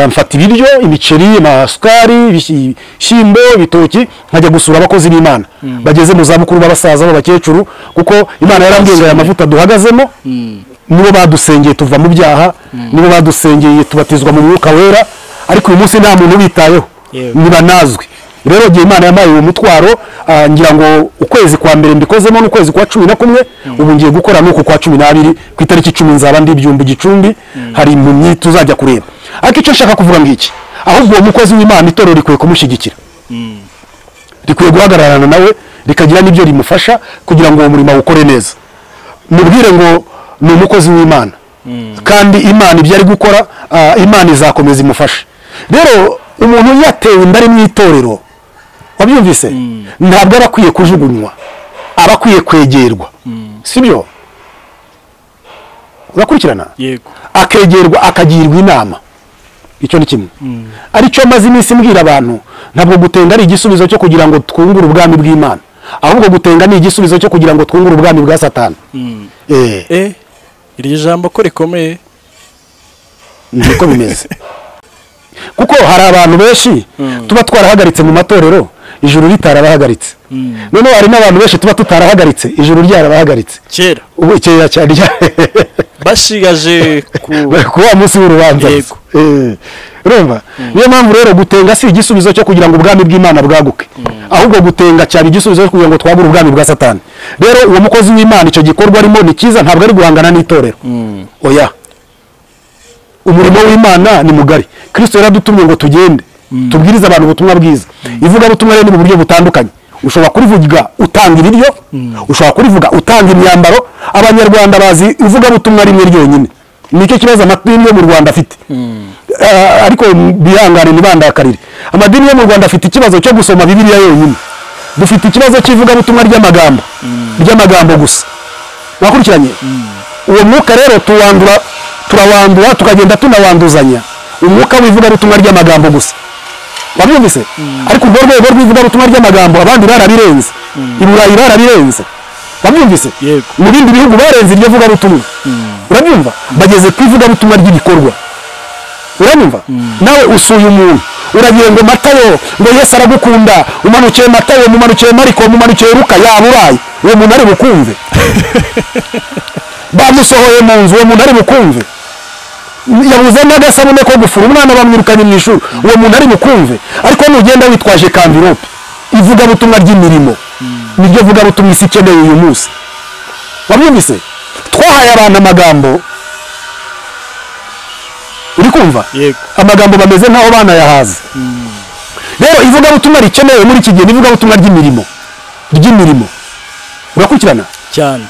mfata ibiryo, imiceri, amasukari, ibishyimbo, ibitoki, nkajya gusura abakozi b'Imana bageze mu zabukuru b'abasaza b'abakecuru, kuko Imana yarambwiye ngo aya mavuta duhagazemo nibo badusengeye tuva mu byaha, nibo badusengeye tubatizwa mu mwuka wera, ariko uyu munsi nta muntu ubitayeho, nibanazwi. Rero gihe Imana yampaye uwo mutwaro, ngira ngo ukwezi kwa mbere mbikozemo n'ukwezi kwa 11, ubu ngiye gukora nuko kwa 12 ku itariki 10 nzaba ndi Byumba Gicumbi, hari impumyi tuzajya kureba. Ariko icyo nshaka kuvuga ngiki, ahubwo uwo mukozi w'Imana itorero rikwiye kumushyigikira, rikwiye guhagararana nawe, rikagira n'ibyo rimufasha kugira ngo uwo murimo awukore neza. Mubwire ngo ni umukozi w'Imana, kandi Imana ibyo ari gukora, Imana izakomeza imufashe. Rero umuntu yatewe inda ari mu itorero, wabyumvise, ntabwo aba akwiye kujugunywa, aba akwiye kwegerwa. Sibyo? Urakurikirana? Yego. Akegerwa akagirwa inama. Icyo ni kimwe. Aricyo maze iminsi mbwira abantu, ntabwo gutenga ari igisubizo cyo kugira ngo twungure ubwami bw'Imana, ahubwo gutenga ni igisubizo cyo kugira ngo twungure ubwami bwa Satani. Iri jambo ko rikomeye, niko bimeze. Kuko hari abantu benshi tuba twarahagaritse mu matorero ijuru ritarabahagaritse. Noneho hari n'abantu benshi tuba tutarahagaritse ijuru ryarabahagaritse kera. Ubu kera cyane bashigaje ku wa munsi w'urubanza. Urumva? Niyo mpamvu rero gutenga si igisubizo cyo kugira ngo ubwami bw'Imana bwaguke, ahubwo gutenga cyari igisubizo cyo kugira ngo twagure ubwami bwa Satani. Rero uwo mukozi w'Imana icyo gikorwa arimo ni cyiza, ntabwo ari guhangana n'itorero. Oya. Umurimo w'Imana ni mugari. Kristo yaradutumye ngo tugende tubwirize abantu ubutumwa bwiza. Ivugabutumwa rero ni mu buryo butandukanye. Ushobora kurivuga utanga ibiryo, ushobora kurivuga utanga imyambaro. Abanyarwanda bazi ivugabutumwa rimwe ryonyine. Nicyo kibazo amadini yo mu Rwanda afite. Ariko bihangane nibandakarire. Amadini yo mu Rwanda afite ikibazo cyo gusoma Bibiliya yonyine. Dufite ikibazo cy'ivugabutumwa ry'amagambo, ry'amagambo gusa. Wakurikiranye? Uwo mwuka rero turawandura tukagenda tunawanduzanya. Umwuka w'ivugabutumwa ry'amagambo gusa. Wabyumvise? Ariko urwo rwego rw'ivugabutumwa ry'amagambo abandi barabirenze. I Burayi barabirenze. Wabyumvise? Yego. Mu bindi bihugu barenze iryo vugabutumwa. Urabyumva? Bageze ku ivugabutumwa ry'ibikorwa. Uranyumva? Nawe usuye umuntu, uragiye ngo Matayo, ngo Yesu aragukunda, umanukiye Matayo, mumanukiye Mariko, mumanukiye Luka, yaba uraye, uwo muntu ari bukumve. Bamusohoye mu nzu, uwo muntu ari bukumve. Yabuze n'agasabune ko gufura, umwana bamwirukanye mu ishuri, uwo muntu ari bukumve. Ariko nugenda witwaje kamvirope, ivugabutumwa ry'imirimo, niryo vugabutumwa isi ikeneye uyu munsi. Wabyumvise? Twahaye abantu amagambo, uri kumva? Yego. Amagambo bameze nkaho banayahaze. Rero ivugabutumwa rikenewe muri iki gihe ni ivugabutumwa ry'imirimo, ry'imirimo. Urakurikirana? Cyane.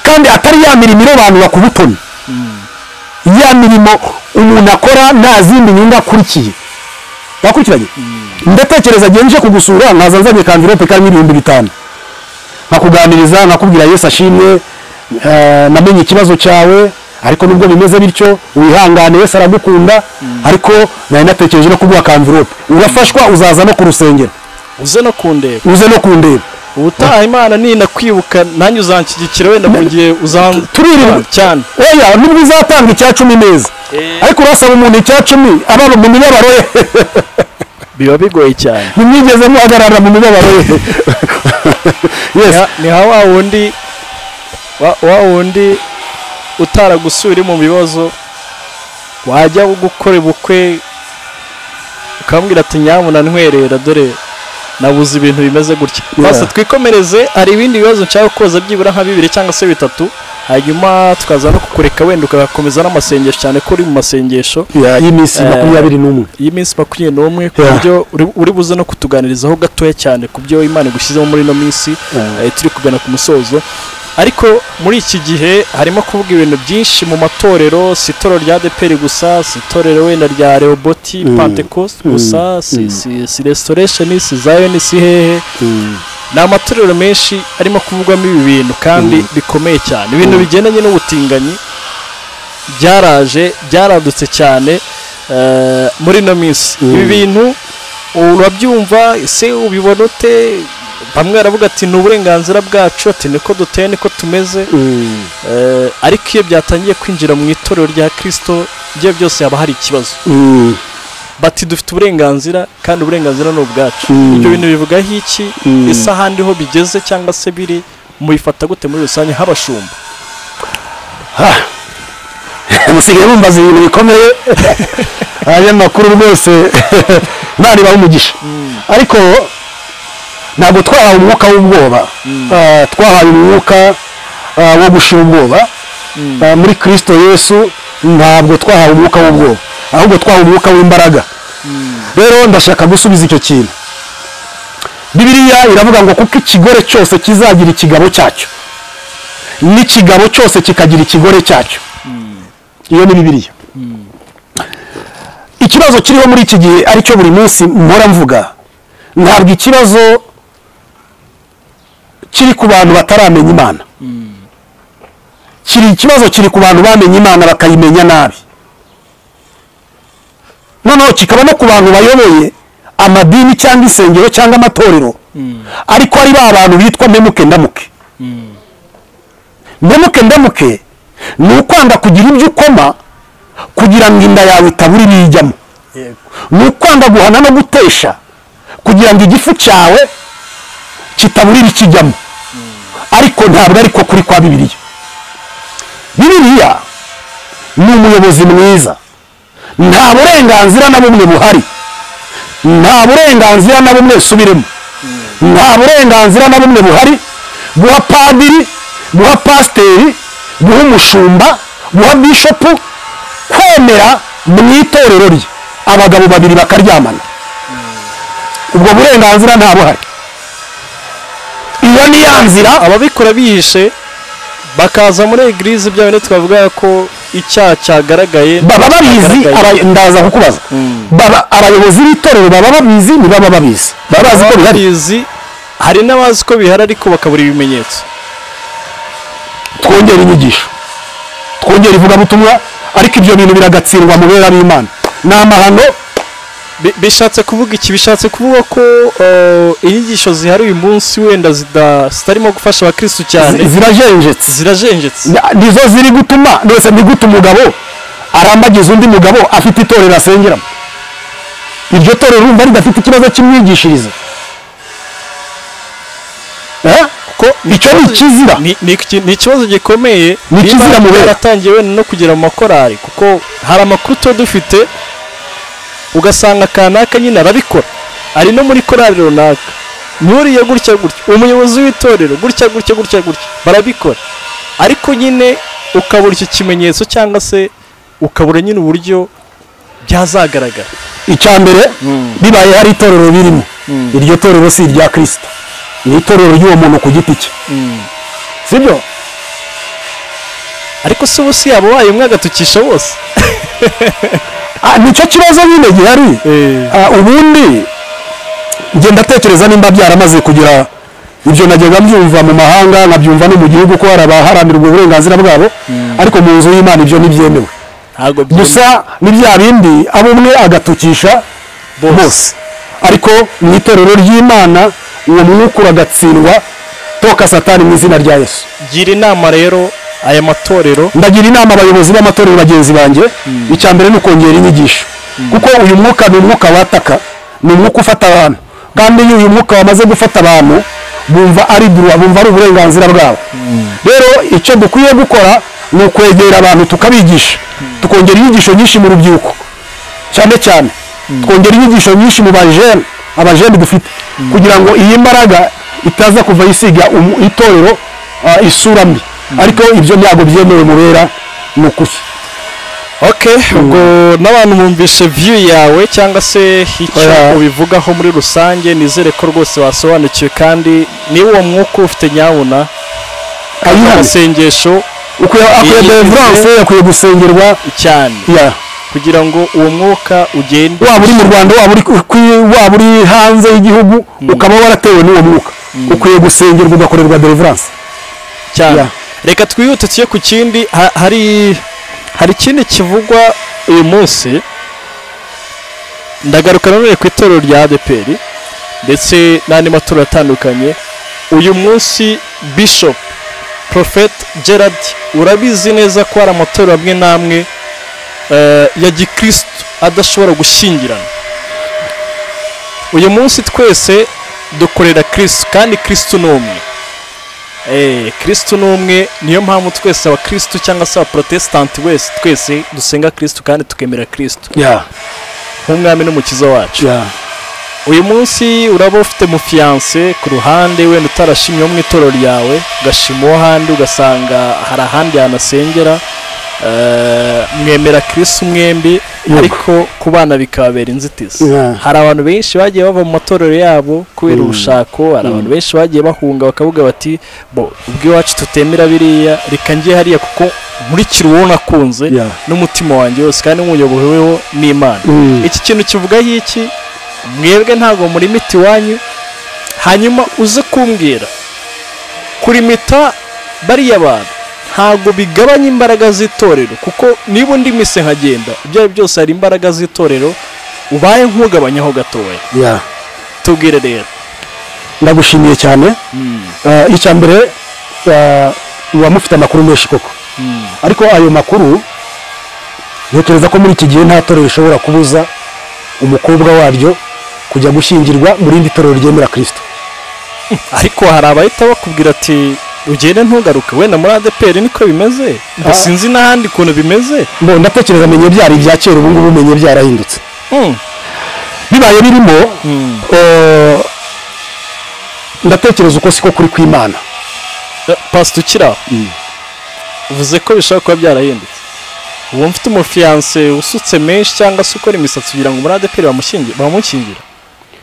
Kandi atari ya mirimo irobanura ku butoni. Ya mirimo umuntu akora nta zindi nyungu akurikiye. Wakurikiranye? Ndatekereza gihe nje kugusura nkaza nzanye kamvirope karimo 5000. Nkakuganiriza, nkakubwira Yesu ashimwe, namenye ikibazo cyawe, ariko nubwo bimeze bityo wihangane, Yesu aragukunda, ariko nari natekereje no kuguha kamvirope. Urafashwa, uzaza no ku rusengero, uze no kundeba, uze no kundeba. Ubutaha Imana ninakwibuka nanjye uzanshyigikira wenda mu gihe turirirwa cyane. Oya, nubwo uzatanga icya 10 neza, ariko urasaba umuntu icya 10 ababa mu mibabaro ye, biba bigoye cyane. Nimwigeze muhagarara mu mibabaro ye. Yes, ni ha wa wundi utaragusura mu bibazo, wajya gukora ubukwe ukambwira ati nyamuna ntwerera dore nabuze ibintu bimeze gutya. Basi twikomereze, hari ibindi bibazo nshaka koza byibura nka 2 cyangwa se 3, hanyuma tukaza no kukureka wenda ukakomeza n'amasengesho, cyane ko uri mu masengesho y'iminsi 21. Y'iminsi 21, ku buryo uri buze no kutuganirizaho gatoya cyane ku byo Imana igushyizemo muri ino minsi. Turi kugana ku musozo, ariko muri iki gihe harimo kuvuga ibintu byinshi mu matorero, si itorero rya ADEPR gusa, si itorero wenda rya Rehoboti Pentecost gusa, si Restoration, si Zion, si hehe. Ni amatorero menshi arimo kuvugwamo ibi bintu kandi bikomeye cyane. Ibintu bigendanye n'ubutinganyi byaraje, byaradutse cyane muri ino minsi. Ibi bintu urabyumva ese ubibona ute? Bamwe baravuga ati ni uburenganzira bwacu, ati niko duteye, niko tumeze. Ariko iyo byatangiye kwinjira mu itorero rya Kristo, ibyo byose haba hari ikibazo. Bati dufite uburenganzira kandi uburenganzira ni ubwacu. Ibyo bintu bivugaho iki? Ese ahandi ho bigeze cyangwa se biri, mubifata gute muri rusange nk'abashumba? Musigaye mumbaza ibintu bikomeye, abanyamakuru rwose Imana ibahe umugisha. Ariko ntabwo twahawe umwuka w'ubwoba, twahawe umwuka wo gushira ubwoba. Muri Kristo Yesu ntabwo twahawe umwuka w'ubwoba, ahubwo twahawe umwuka w'imbaraga. Rero ndashaka gusubiza icyo kintu. Bibiliya iravuga ngo kuko ikigore cyose kizagira ikigabo cyacyo, n'ikigabo cyose kikagira ikigore cyacyo. Iyo ni Bibiliya. Ikibazo kiriho muri iki gihe aricyo buri munsi mpora mvuga, ntabwo ikibazo kiri ku bantu bataramenya Imana. Kiri ikibazo kiri ku bantu bamenye Imana bakayimenya nabi. Noneho kikaba no ku bantu bayoboye amadini cyangwa insengero cyangwa amatorero, ariko ari ba bantu bitwa mpemuke ndamuke. Mpemuke ndamuke ni ukwanga kugira ibyo ukoma kugira ngo inda yawe itabura ibiyijyamo. Ni ukwanga guhana no gutesha kugira ngo igifu cyawe kitabura ibikijyamo. Ariko ntabwo ariko kuri kwa Bibiliya. Bibiliya ni umuyobozi mwiza. Nta burenganzira na bumwe buhari, nta burenganzira na bumwe subiremo, nta burenganzira na bumwe buhari guha padiri, guha pasiteri, guha umushumba, guha bishopu kwemera mu itorero rye abagabo babiri bakaryamana. Ubwo burenganzira nta buhari. Iyo ni ya nzira ababikora bihishe bakaza muri eglise, bya bine twavuga ko icyaha cyagaragaye, baba babizi. Ndaza kukubaza, baba abayobozi b'itorero baba babizi, ni baba babizi, baba bazi ko bihari, hari n'abazi ko bihari ariko bakabura ibimenyetso. Twongera inyigisho, twongera ivugabutumwa, ariko ibyo bintu biragatsindwa mu bera b'Imana. Ni amahano Bishatse kuvuga iki? Bishatse kuvuga ko inyigisho zihari uyu munsi wenda zitarimo gufasha abakristo cyane, zirajenjetse, nizo ziri gutuma ndetse ni gute umugabo arambagiza undi mugabo afite itorero asengeramo. Iryo torero urumva ridafite ikibazo cy'imyigishirize. Ko icyo ni ikizira, ni ikibazo gikomeye, ni ikizira mu baratangiye wenda no kugera mu makorari, kuko hari amakuru tuba dufite ugasanga kanaka nyine arabikora, ari no muri korari runaka, nturiye gutya gutya, umuyobozi w'itorero gutya gutya gutya gutya, barabikora, ariko nyine ukabura icyo kimenyetso cyangwa se ukabura nyine uburyo byazagaragara. Icya mbere, bibaye hari itorero birimo, iryo torero si irya Kristo, ni itorero ry'uwo muntu ku giti cye, sibyo? Ariko se ubu si yabo baye umwe agatukisha bose? Nicyo kibazo nyine gihari. Ubundi njye ndatekereza nimba byaramaze kugira ibyo najyaga mbyumva mu mahanga, nkabyumva no mu gihugu ko hari abaharanira uburenganzira bwabo, ariko mu nzu y'Imana ibyo ntibyemewe. Gusa ni bya bindi abo umwe agatukisha bose, ariko mu itorero ry'Imana uwo mwuka uragatsindwa, toka Satani mu izina rya Yesu. Gira inama rero aya matorero. Ndagira inama abayobozi b'amatorero bagenzi banjye, icya mbere ni ukongera inyigisho, kuko uyu mwuka ni umwuka wataka, ni umwuka ufata abantu, kandi iyo uyu mwuka wamaze gufata abantu bumva ari droit, bumva ari uburenganzira bwabo. Rero icyo dukwiye gukora ni ukwegera abantu tukabigisha, tukongera inyigisho nyinshi mu rubyiruko, cyane cyane twongera inyigisho nyinshi mu bajene, abajene dufite, kugira ngo iyi mbaraga itaza kuva isiga itorero isura mbi. Ariko ibyo ntabwo byemewe mubera ni ukuri. Okay, ubwo n'abantu bumvishe view yawe cyangwa se icyo ubivugaho muri rusange, nizere ko rwose basobanukiwe, kandi niba uwo mwuka ufite nyabuna amasengesho akwiye deliverance, akwiye gusengerwa cyane, kugira ngo uwo mwuka ugende. Waba uri mu Rwanda, waba uri hanze y'igihugu, ukaba waratewe n'uwo mwuka, ukwiye gusengerwa ugakorerwa deliverance cyane. Reka twihute tuye ku kindi. Hari ikindi kivugwa uyu munsi, ndagaruka nanone ku itorero rya ADEPR ndetse n'andi matorero atandukanye. Uyu munsi Bishop Prophet Gerard, urabizi neza ko hari amatorero amwe n'amwe ya gikristo adashobora gushyingirana. Uyu munsi twese dukorera Kristo, kandi Kristo ni umwe. Kristo ni umwe, niyo mpamvu twese abakristo cyangwa se abaprotestanti wese twese dusenga Kristo kandi tukemera Kristo nk'umwami n'umukiza wacu. Uyu munsi uraba ufite mu fiancé ku ruhande, wenda utarashimye wo mu itorero ryawe, ugashima uwo handi, ugasanga hari ahandi hanasengera, mwemera Kristo mwembi, ariko ku bana bikababera inzitizi. Hari abantu benshi bagiye bava mu matorero yabo kubera ubushako, hari abantu benshi bagiye bahunga bakavuga bati bo ubwo iwacu tutemera biriya, reka njye hariya kuko nkurikira uwo nakunze n'umutima wanjye wose kandi nkuyoboweho n'Imana. Iki kintu kivuga iki? Mwebwe ntabwo muri miti wanyu, hanyuma uze kumbwira kurimita bariya bantu ntabwo bigabanya imbaraga z'itorero, kuko niba undi mise nkagenda ibyo ari byose hari imbaraga z'itorero ubaye nkugabanyaho gatoya. Tubwire rero. Ndagushimiye cyane. Icya mbere, uba mufite amakuru menshi koko, ariko ayo makuru ntekereza ko muri iki gihe nta torero rishobora kubuza umukobwa waryo kujya gushyingirwa mu rindi torero ryemera Kristo. Ariko hari abahita bakubwira ati ugende ntugaruke, wenda muri ADEPR niko bimeze, sinzi n'ahandi kuntu bimeze. Mbo ndatekereza menye byari ibya kera, ubu ngubu menye byarahindutse. Bibaye birimo, ndatekereza uko siko kuri kw'Imana. Pastor ukira uvuze ko bishobora kuba byarahindutse. Ubu mfite umufiancé usutse menshi cyangwa se ukora imisatsi kugira ngo muri ADEPR bamushyingira.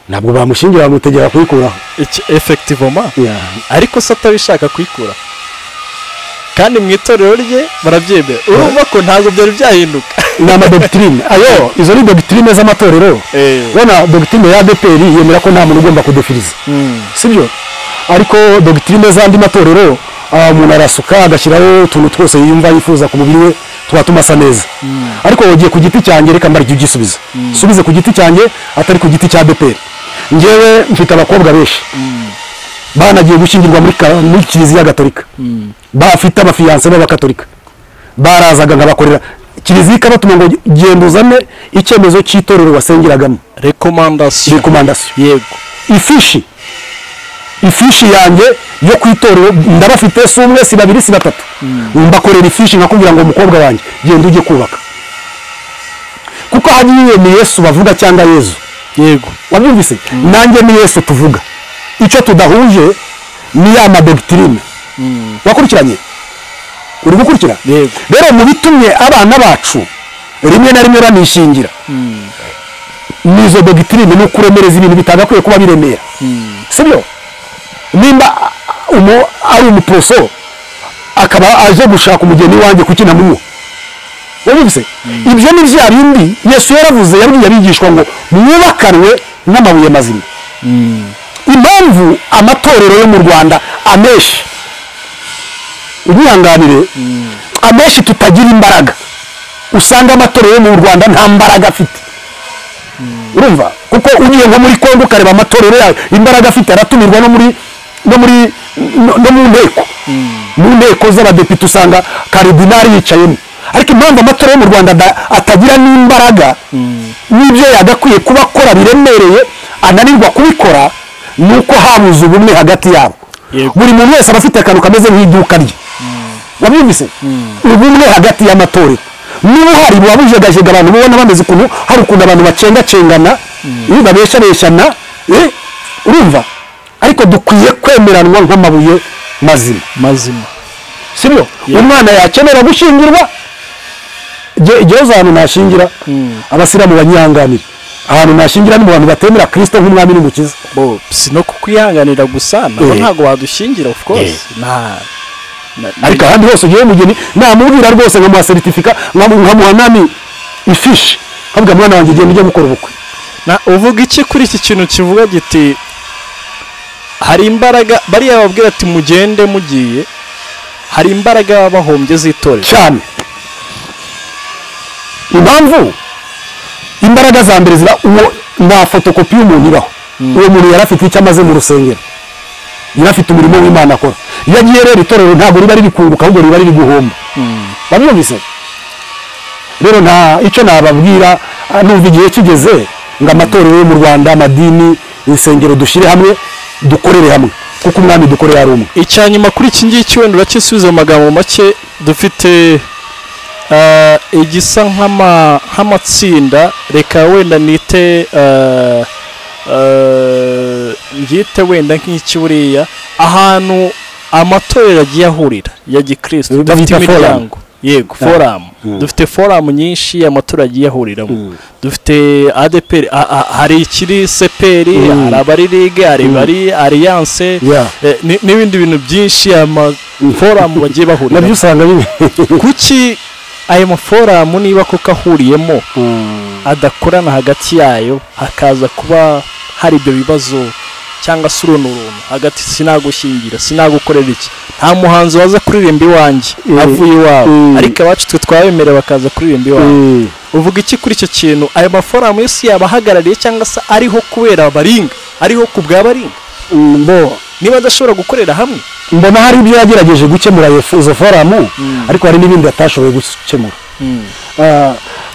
Ntabwo bamushyingira, bamutegera kuyikuraho. Effectivement. Ariko se atabishaka kuyikura, kandi mu itorero rye barabyemera. Urumva ko ntabwo byari byahinduka. Ni amadoctrine ayo, izo ni doctrine z'amatorero. Bona doctrine ya ADEPR yemera ko nta muntu ugomba kudefiriza, sibyo? Ariko doctrine z'andi matorero, umuntu arasuka agashyiraho utuntu twose yumva yifuza ku mubiri we, Twatuma asa neza. Ariko wagiye ku giti cyanjye, reka mbara igisubizo. Subize ku giti cyanjye atari ku giti cya ADEPR. Njyewe mfite abakobwa benshi banagiye gushyingirwa muri Kiliziya Gatolika, bafite abafiyanse b'abakatolika, barazaga nkabakorera Kiliziya ikabatuma ngo genda uzane icyemezo cy'itorero wasengeragamo, recommandation. Recommandation. Yego. Ifishi yanjye yo ku itorero ndabafite, si umwe, si babiri, si batatu. Mbakorera ifishi nkakubwira ngo umukobwa wanjye genda ujye kubaka, kuko hariya ni Yesu bavuga cyangwa Yezu. Yego. Wabyumvise? Nanjye ni Yesu tuvuga, icyo tudahuje ni ya madoctrine. Wakurikiranye? Uri gukurikira? Yego. Rero mu bitumye abana bacu rimwe na rimwe banishingira n'izo doctrine no kuremereza ibintu bitagakwiye kuba biremera, sibyo? Nimba ari umuproso akaba aje gushaka umugeni wanjye, kuki namunywa? Wabyumvise? Ibyo ni bya bindi Yesu yaravuze, yabwiye abigishwa ngo mwubakanwe n'amabuye mazima. Impamvu amatorero yo mu Rwanda amenshi, ubihanganire, amenshi tutagira imbaraga, usanga amatorero yo mu Rwanda nta mbaraga afite. Urumva? Kuko ugiye nko muri Kongo ukareba amatorero yayo imbaraga afite, aratumirwa no muri no muri no mu nteko, mu nteko z'abadepite usanga karidinari yicayemo. Ariko impamvu amatorero yo mu Rwanda atagira n'imbaraga n'ibyo yagakwiye kuba akora biremereye ananirwa kubikora, ni uko habuze ubumwe hagati yabo. Buri muntu wese aba afite akantu kameze nk'iduka rye. Wabyumvise? Ubumwe hagati y'amatorero niba uhari buba bujegajega, abantu mubona bameze ukuntu, hari ukuntu abantu bacengacengana, babeshabeshana, urumva? Ariko dukwiye kwemeranwa nk'amabuye mazima. Mazima. Sibyo? Umwana yakenera gushyingirwa, igihe ahantu nashingira abasilamu banyihanganira, ahantu nashingira ni mu bantu batemera Kristo nk'umwami n'umukiza. Bo si no kukwihanganira gusa, nabo ntago wadushingira, of course. Nta ariko ahandi hose ugiye mugeni namubwira rwose nkamuha certificat, nkamuha nani ifishi, nkavuga mwana wanjye genda ujye gukora ubukwe. Na uvuga iki kuri iki kintu kivuga giti hari imbaraga bariya babwira ati mugende mugiye, hari imbaraga bahombye z'itorero cyane. Impamvu imbaraga za mbere ziba uwo nta fotokopi y'umuntu ibaho. Uwo muntu yari afite icyo amaze mu rusengero, yari afite umurimo w'Imana akora. Iyo agiye rero itorero ntabwo riba riri kunguka, ahubwo riba riri guhomba. Babyumvise? Rero nta icyo nababwira, numva igihe kigeze ngo amatorero yo mu Rwanda, amadini, insengero dushyire hamwe, dukorere hamwe, kuko umwami dukorera ari umwe. Icyanyuma kuri iki ngiki wenda urakisubiza mu magambo make, dufite igisa nk'amatsinda, reka wenda nite ngite wenda nk'iki buriya ahantu amatorero agiye ahurira ya gikristo, dufite imiryango. Yego, forum. Dufite forum nyinshi amatorero agiye ahuriramo. Dufite ADEPR, hari ikiri CPR, hari abari Ligue, hari bari Alliance, n'ibindi bintu byinshi ama forum bagiye bahurira. Nabyo usanga kuki ayo maforum niba koko ahuriyemo adakorana hagati yayo, hakaza kuba hari ibyo bibazo cyangwa se urunturuntu hagati, sinagushyingira, sinagukorera iki, nta muhanzi waza kuririmba iwanjye avuye iwabo, ariko abacu twe twabemerera bakaza kuririmba iwabo. Uvuga iki kuri icyo kintu? Ayo maforum yose yabahagarariye cyangwa se ariho kubera baringa, ariho ku bwa baringa, niba adashobora gukorera hamwe? Mbona hari ibyo yagerageje gukemura izo forum, ariko hari n'ibindi atashoboye gukemura.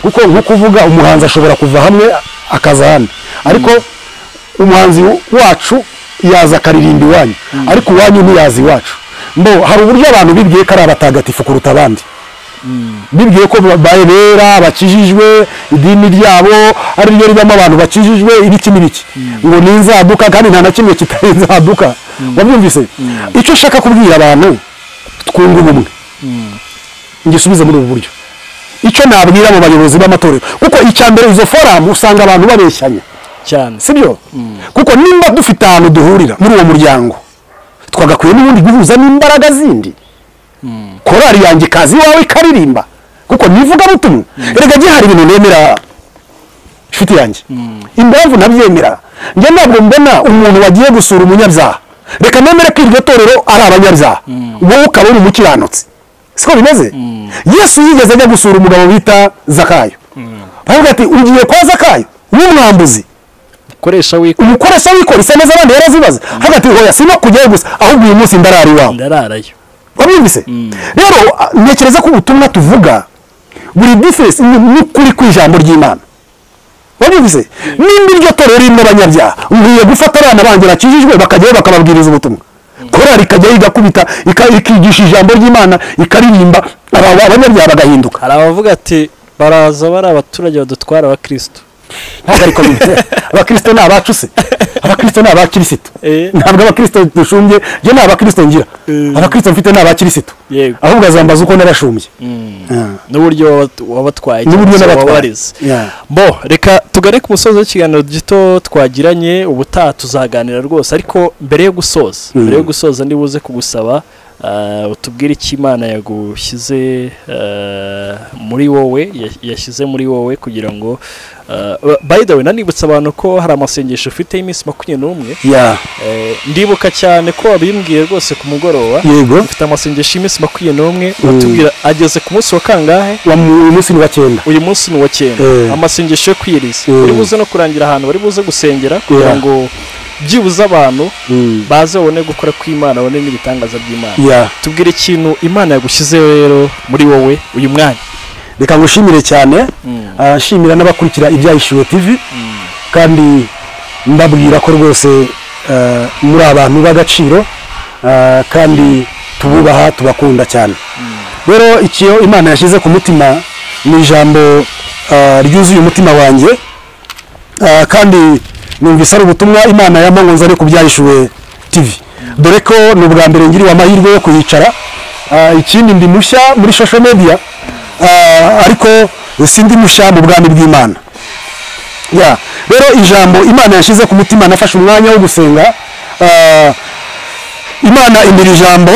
Kuko nko kuvuga umuhanzi ashobora kuva hamwe akaza hano, ariko umuhanzi wacu yaza akaririmba iwanyu, ariko iwanyu ntiyaza iwacu. Mbo hari uburyo abantu bibwiye ko ari abatagatifu kuruta abandi, bibwiye ko bera bakijijwe, idini ryabo ari ryo ribamo abantu bakijijwe ibiki n'ibiki, ngo ni inzaduka, kandi nta na kimwe kitari inzaduka. Wabyumvise? Icyo nshaka kubwira abantu, twunga ubumwe. Ngisubize muri ubu buryo. Icyo nabwira mu bayobozi b'amatorero, kuko icya mbere izo forum usanga abantu babeshyanya cyane, sibyo? Kuko nimba dufite ahantu duhurira muri uwo muryango, twagakwiye n'ubundi guhuza n'imbaraga zindi. Korali yanjye kazi iwawe ikaririmba, kuko nivuga butumwa. Erega gihe hari ibintu nemera inshuti yanjye, impamvu nabyemera njye ntabwo mbona umuntu wagiye gusura umunyabyaha, reka nemere ko iryo torero ari abanyabyaha, wowe ukaba uri umukiranutsi, Siko bimeze? Yesu yigeze ajya gusura umugabo bita Zakayo. Baravuga ati ugiye kwa Zakayo w'umwambuzi, umukoresha wikora isa neza abandi yarazibaza. Hagati hoya sino kujyayo gusa, ahubwo uyu munsi ndarara iwawe. Ndararayo. Wabyumvise? Rero ntekereza ko ubutumwa tuvuga buri difference n'ukuri kw'ijambo ry'Imana. Wabyumvise? Nimba iryo torero ririmo abanyabyaha, nkwiye gufata abana banjye bakijijwe bakajyayo bakababwiriza ubutumwa. Korali ikajyayo igakubita, ikigisha ijambo ry'Imana, ikaririmba, abanyabyaha bagahinduka. Hari abavuga ati baraza bari abaturage badutwara abakristo. Ntabwo ariko bimeze. Abakristo ni abacu se? Abakristo ni abakirisitu. Ntabwo abakristo dushumbye, njye ni abakristo ngira. Abakristo mfite ni abakirisitu. Ahubwo azambaza uko narashumbye. N'uburyo wabatwaye, wabareze. Bo, reka tugare ku musozo w'ikiganiro gito twagiranye, ubutaha tuzaganira rwose, ariko mbere yo gusoza, ndibuze kugusaba utubwire icyo Imana yagushyize muri wowe, yashyize muri wowe kugira ngo by the way nanibutsa abantu ko hari amasengesho ufite y'iminsi 21. Ndibuka cyane ko wabimbwiye rwose ku mugoroba. Ufite amasengesho y'iminsi 21, watubwira ageze ku munsi wa kangahe? Uyu munsi ni wa 9. Uyu munsi ni wa 9. Amasengesho yo kwiyiriza. Bari buze no kurangira ahantu bari buze gusengera kugira ngo byibuze abantu baze babone gukora kw'Imana, babone n'ibitangaza by'Imana. Tubwire ikintu Imana yagushyize rero muri wowe uyu mwanya. Reka ngushimire cyane, nshimira n'abakurikira Ibyahishuwe TV, kandi ndabwira ko rwose muri abantu b'agaciro, kandi tububaha, tubakunda cyane. Rero icyo Imana yashyize ku mutima ni ijambo ryuzuye umutima wanjye, kandi numvise ari ubutumwa Imana yamangonze ari ku Byahishuwe TV. Dore ko ni ubwa mbere ngiriwe amahirwe yo kuyicara. Ikindi ndi mushya muri social media, ariko sindi mushya mu bwami bw'Imana. Rero ijambo Imana yashyize ku mutima, nafashe umwanya wo gusenga. Imana imbere ijambo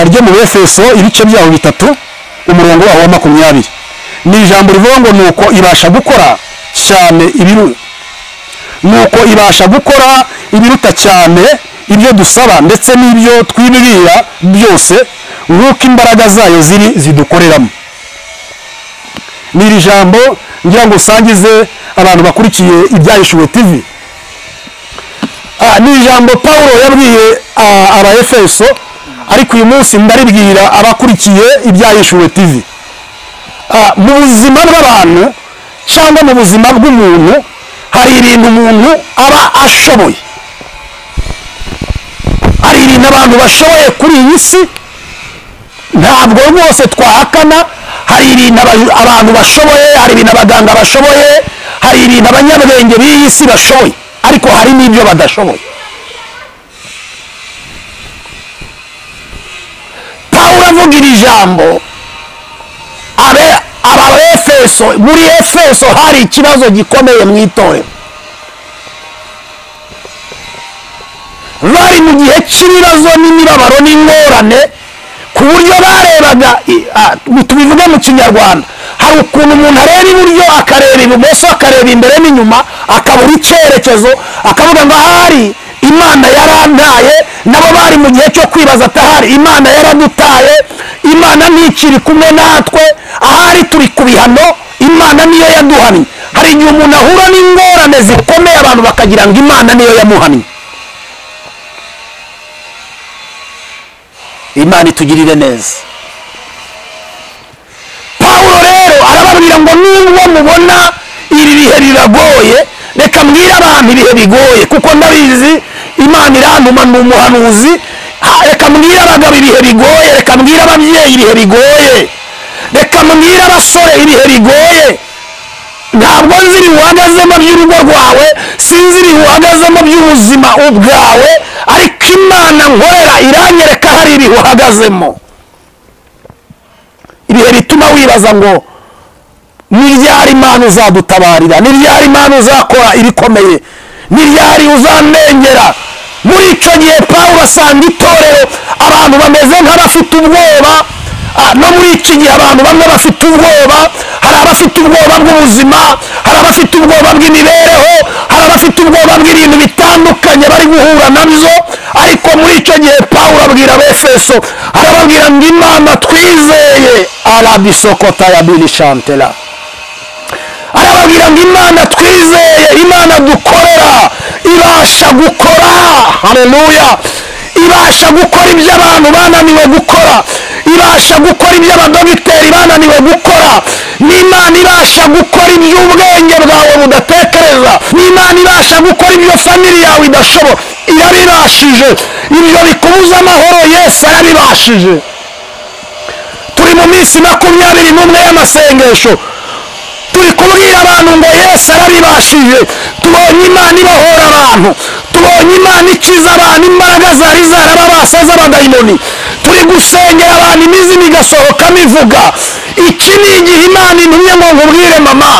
ryo mu Efeso ibice byaho 3 umurongo waho wa 20. Ni ijambo rivuga ngo nuko ibasha gukora cyane ibiru, nuko ibasha gukora ibiruta cyane ibyo dusaba ndetse n'ibyo twibwira byose, nk'uko imbaraga zayo ziri zidukoreramo. Ni iri jambo ngira ngo usangize abantu bakurikiye Ibyahishuwe TV. Ni ijambo Paulo yabwiye aba Efeso, ariko uyu munsi ndaribwira abakurikiye Ibyahishuwe TV. Mu buzima bw'abantu cyangwa mu buzima bw'umuntu hari ibintu umuntu aba ashoboye, hari ibintu abantu bashoboye kuri iyi si, ntabwo rwose twahakana. Hari ibintu abantu bashoboye, hari ibintu abaganga bashoboye, hari ibintu abanyabwenge b'iyi si bashoboye, ariko hari n'ibyo badashoboye. Pawulo avuga iri jambo aba Efeso, muri Efeso hari ikibazo gikomeye mu itorero. Bari mu gihe cy'ibibazo n'imibabaro n'ingorane, ku buryo barebaga, tubivuge mu Kinyarwanda, hari ukuntu umuntu areba iburyo akareba ibumoso akareba imbere n'inyuma akabura icyerekezo, akavuga ngo ahari Imana yarantaye. Nabo bari mu gihe cyo kwibaza atahari Imana yaradutaye, Imana ntikiri kumwe natwe, ahari turi ku bihano, Imana niyo yaduhannye. Hari igihe umuntu ahura n'ingorane zikomeye abantu bakagira ngo Imana niyo yamuhannye. Imana itugirire neza. Pawulo rero arababwira ngo nubwo mubona ibi bihe biragoye, reka mbwire abantu ibihe bigoye, kuko ndabizi Imana irantuma, ni umuhanuzi. Reka mbwire abagabo ibihe bigoye, reka mbwire ababyeyi ibihe bigoye, reka mbwire abasore ibihe bigoye. Ntabwo nzi ibihe uhagazemo by'urugo rwawe, sinzi ibihe uhagazemo by'ubuzima ubwawe, ariko Imana nkorera iranyereka hari ibihe uhagazemo, ibihe bituma wibaza ngo ni ryari Imana uzadutabarira, ni ryari Imana uzakora ibikomeye, ni ryari uzandengera. Muri icyo gihe Pawulo asanga itorero abantu bameze nk'abafite ubwoba. No muri iki gihe abantu bamwe bafite ubwoba, hari abafite ubwoba bw'ubuzima, hari abafite ubwoba bw'imibereho, hari bafite ubwoba bw'ibintu bitandukanye bari guhura nabyo. Ariko muri icyo gihe Pawulo abwira Abefeso, arababwira ngo Imana twizeye arabisokota ya bilishantela, arababwira ngo Imana twizeye, Imana dukorera ibasha gukora. Haleluya! Ibasha gukora ibyo abantu bananiwe gukora, ibasha gukora ibyo abadogiteri bananiwe gukora. Ni Imana ibasha gukora iby'ubwenge bwawe budatekereza, ni Imana ibasha gukora ibyo family yawe idashobora. Irabibashije. Ibyo bikubuza amahoro Yesu arabibashije. Turi mu minsi 21 y'amasengesho, turi kubwira abantu ngo Yesu arabibashije. Tubonye Imana ibohora abantu, tubonye Imana ikiza abantu imbaraga zari zarababase z'abadayimoni. Turi gusengera abantu imizimu igasohokamo ivuga. Iki ni igihe Imana intumye ngo nkubwire mama,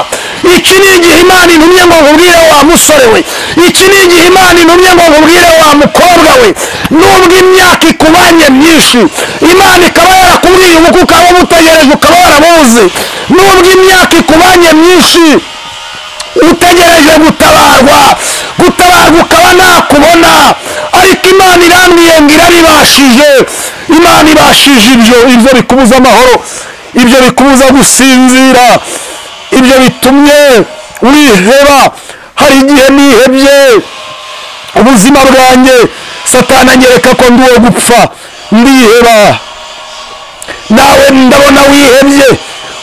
iki ni igihe Imana intumye ngo nkubwire wa musore we, iki ni igihe Imana intumye ngo nkubwire wa mukobwa we. Nubwo imyaka ikubanye myinshi, Imana ikaba yarakubwiye ubukwe ukaba umutegereje ukaba warabuze. Nubwo imyaka ikubanye myinshi utegereje gutabarwa, gutabarwa ukaba nakubona, ariko Imana irambwiye ngo irabibashije. Imana ibashije ibyo bikubuza amahoro, ibyo bikubuza gusinzira, ibyo bitumye wiheba. Hari igihe nihebye ubuzima bwanjye, Satani anyereka ko ndi uwo gupfa, ndiheba. Nawe ndabona wihebye,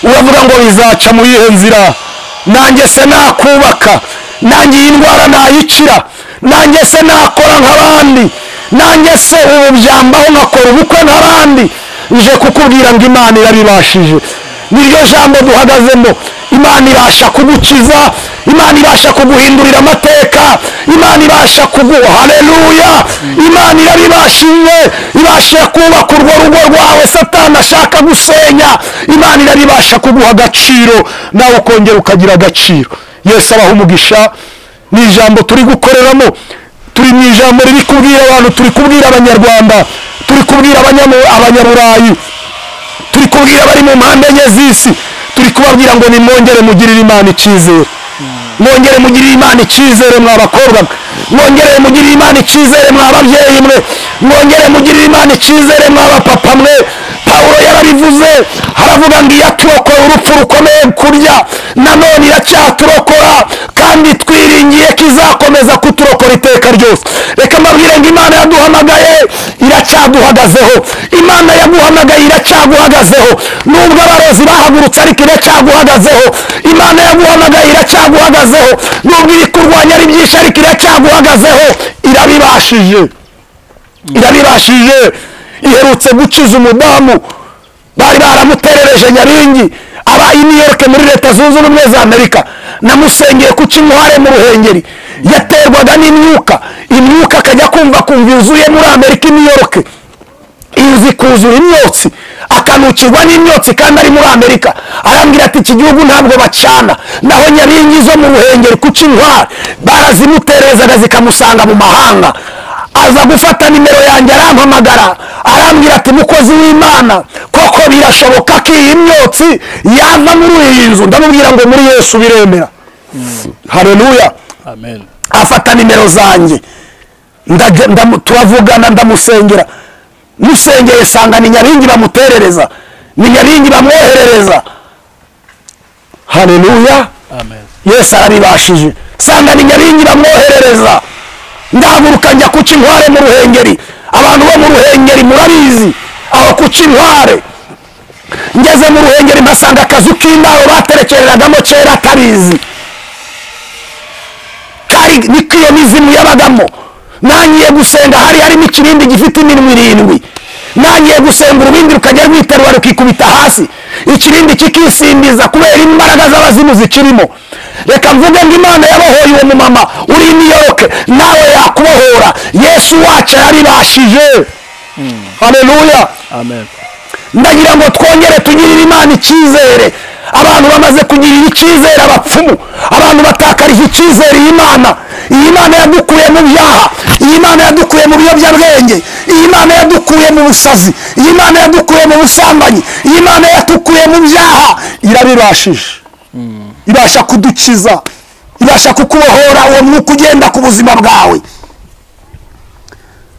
uravuga ngo bizaca mu yihe nzira? Nanjye se nakubaka, nanjye iyi ndwara nayikira, nanjye se nakora nk'abandi, nanjye se ubu byambaho nkakora ubukwe nk'abandi. Nje kukubwira ngo Imana irabibashije. Niryo jambo duhagazemo. Imana ibasha kugukiza, Imana ibasha kuguhindurira amateka, Imana ibasha kuguha. Haleluya! Imana irabibashije, ibasha kubaka urwo rugo rwawe Satani ashaka gusenya. Imana irabibasha kuguha agaciro, nawe ukongera ukagira agaciro. Yesu abaha umugisha. Ni ijambo turi gukoreramo, turi mu ijambo riri kubwira abantu, turi kubwira Abanyarwanda, turi kubwira Abanyaburayi, turi kubwira abari mu mpande enye z'isi, turi kubabwira ngo nimwongere mugirire Imana icyizere. Mwongere mugirire Imana icyizere mwa bakobwa, mwongere mugirire Imana icyizere mwa babyeyi mwe, mwongere mugirire Imana icyizere mwa bapapa mwe. Pawulo yarabivuze, aravuga ngo iyaturokora urupfu rukomeye kurya, nanone iracyaturokora, kandi twiringiye ko izakomeza kuturokora iteka ryose. Reka mbabwire ngo Imana yaduhamagaye iracyaduhagazeho, Imana yaguhamagaye iracyaguhagazeho. Nubwo abarozi bahagurutse ariko iracyaguhagazeho. Imana yaguhamagaye iracyaguhagazeho. Nubwo iri kurwanya ari byinshi ariko iracyaguhagazeho. Irabibashije, irabibashije. Iherutse gukiza umudamu bari baramuterereje Nyaringi, aba i New York muri Leta Zunze Ubumwe za Amerika. Namusengeye ku Kinkware mu Ruhengeri, yaterwaga n'imyuka, imyuka akajya kumva kumva yuzuye muri Amerika i New York, inzu ikuzura imyotsi, akanukirwa n'imyotsi kandi ari muri Amerika. Arambwira ati iki gihugu ntabwo bacana. Naho Nyaringi zo mu Ruhengeri ku Kinkware barazimutererezaga zikamusanga mu mahanga. Aza gufata nimero yanjye arampamagara, arambwira ati mukozi w'Imana, koko birashoboka ko iyi myotsi yava muri iyi nzu? Ndamubwira ngo muri Yesu biremera. Haleluya, amen. Afata nimero zanjye, turavugana, ndamusengera. Musengeye sanga ni Nyaringi bamuterereza, ni Nyaringi bamwoherereza. Haleluya, amen. Yesu arabibashije. Sanga ni Nyaringi bamwoherereza. Ndahaguruka njya ku Kinkware mu Ruhengeri. Abantu bo mu Ruhengeri murabizi aho ku Kinkware. Ngeze mu Ruhengeri mpasanga akazu k'indaro baterekereragamo kera atabizi, kari niko iyo mizimu yabagamo. Nangiye gusenga hari harimo ikirindi gifite iminwa 7. Nangiye gusenga urubindi rukajya rwiterura rukikubita hasi, ikirindi kikisimbiza kubera imbaraga z'abazimu zikirimo. Reka mvuge ngo Imana yabohoye uwo mumama uri i New York, nawe yakubohora. Yesu wacu yarabibashije. Haleluya, amen. Ndagira ngo twongere tugirire Imana icyizere. Abantu bamaze kugirira icyizere abapfumu, abantu batakarije icyizere Imana. Iyi Mana yadukuye mu byaha, iyi Mana yadukuye mu biyobyabwenge, iyi Mana yadukuye mu busazi, iyi Mana yadukuye mu busambanyi, iyi Mana yadukuye mu byaha. Irabibashije, ibasha kudukiza, Ibasha kukubohora uwo mwuka ugenda ku buzima bwawe.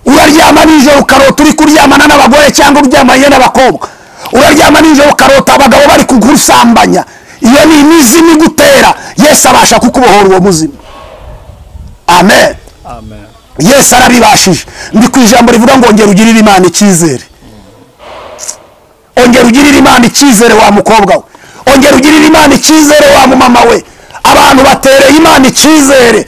Uraryama nijoro ukarota uri kuryamana n'abagore cyangwa uryamanye n'abakobwa. Uraryama nijoro ukarota abagabo bari kugusambanya. Iyo ni imizimu igutera. Yesu abasha kukubohora uwo muzimu. Amen. Amen. Yesu arabibashije. Ndi ku ijambo rivuga ngo ongera ugirire Imana icyizere. Ongera ugirire Imana icyizere wa mukobwa we. Ongera ugirire Imana icyizere wa mumama we. Abantu batereye Imana icyizere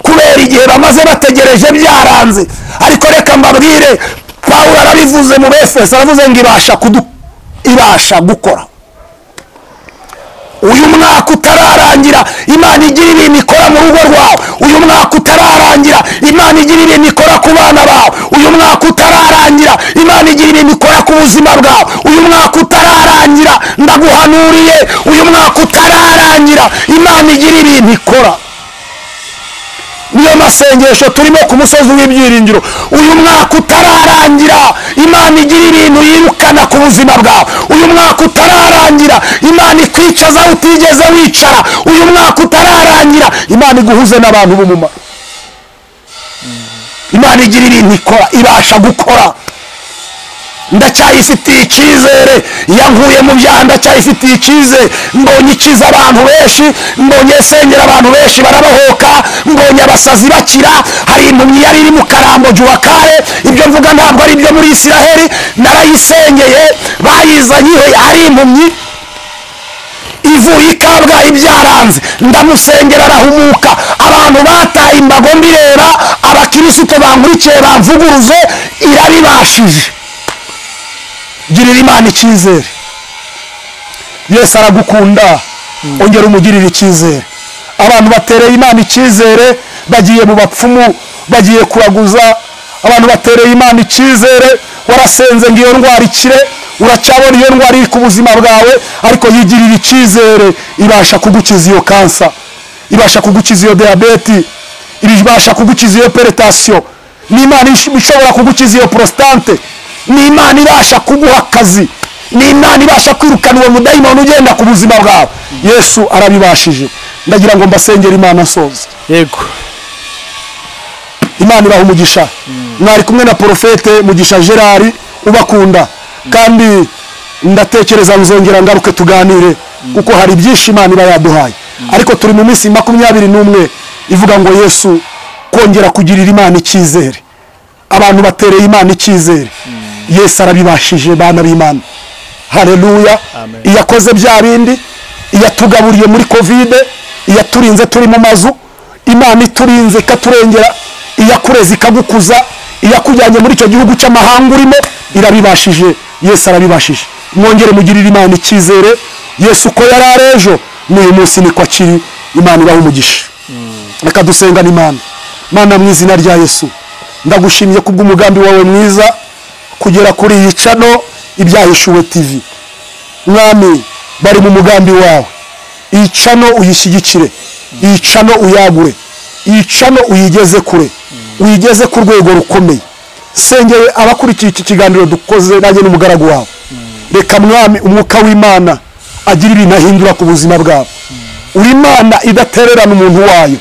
kubera igihe bamaze bategereje byaranze. Ariko reka mbabwire, Pawulo arabivuze mu Befeso, aravuze ngo ibasha gukora. Uyu mwaka utararangira Imana igira ibintu ikora mu rugo rwawe. Uyu mwaka utararangira Imana igira ibintu ikora ku bana bawe. Uyu mwaka utararangira Imana igira ibintu ikora ku buzima bwawe. Uyu mwaka utararangira ndaguhanuriye, uyu mwaka utararangira Imana igira ibintu ikora. Niyo masengesho turimo ku musozi w'ibyiringiro. Uyu mwaka utararangira Imana igira ibintu yirukana ku buzima bwawe. Uyu mwaka utararangira Imana ikwicaza utigeze wicara. Uyu mwaka utararangira Imana iguhuze n'abantu b'umumaro. Imana igira ibintu ikora, ibasha gukora. Ndacyayifitiye icyizere, yankuye mu byaha, ndacyayifitiye icyizere. Mbonye ikiza abantu benshi, mbonye sengera abantu benshi barabohoka, mbonye abasazi bakira. Hari impumyi yari iri mu Karambo Juwakare, ibyo mvuga ntabwo ari ibyo muri Isiraheli, narayisengeye, bayizanye ari impumyi ivuye i Kabgayi byaranze, ndamusengera arahumuka. Abantu bataye imbago mbireba, abakirisito bankurikiye bamvuguruze, irabibashije. Girira Imana icyizere. Yesu aragukunda, ongera umugirire icyizere. Abantu batereye Imana icyizere bagiye mu bapfumu, bagiye kuraguza. Abantu batereye Imana icyizere, warasenze ngo iyo ndwara ikire, uracyabona iyo ndwara iri ku buzima bwawe, ariko yigirira icyizere, ibasha kugukiza iyo kansa, ibasha kugukiza iyo diyabeti, ibasha kugukiza iyo peretasiyo. Ni Imana ishobora kugukiza iyo prostate. Ni Imana ibasha kuguha akazi. Ni Imana ibasha kwirukana uwo mudayimoni ugenda ku buzima bwawe. Yesu arabibashije. Ndagira ngo mbasengere Imana nsoza. Yego. Imana ibaha umugisha. Mwari kumwe na Profete Mugisha Gerard ubakunda. Kandi ndatekereza nzongera ngaruke tuganire, kuko hari byinshi Imana iba yaduhaye. Ariko turi mu minsi 21 ivuga ngo Yesu kongera kugirira Imana icyizere. Abantu batereye Imana icyizere. Yesu arabibashije bana b'Imana. Haleluya. Iyakoze bya bindi, iyatugaburiye muri Covid, iyaturinze turi mu mazu, Imana iturinze ikaturengera, iyakureze ikagukuza, iyakujyanye muri icyo gihugu cy'amahanga urimo, irabibashije. Yesu arabibashije. Mwongere mugirire Imana icyizere. Yesu uko yari ari ejo n'uyu munsi niko akiri. Imana ibahe umugisha. Reka dusengane Imana. Mana mu izina rya Yesu, ndagushimye kubw'umugambi wawe mwiza kugera kuri iyi channel Ibyahishuwe TV. Mwami, bari mu mugambi wawe. Iyi channel uyishyigikire, iyi channel uyagure, iyi channel uyigeze kure, uyigeze ku rwego rukomeye. Sengeye abakurikiye iki kiganiro dukoze nanjye n'umugaragu wawe. Reka Mwami umwuka w'Imana agira ibintu ahindura ku buzima bwabo. Uri Imana idatererana umuntu wayo,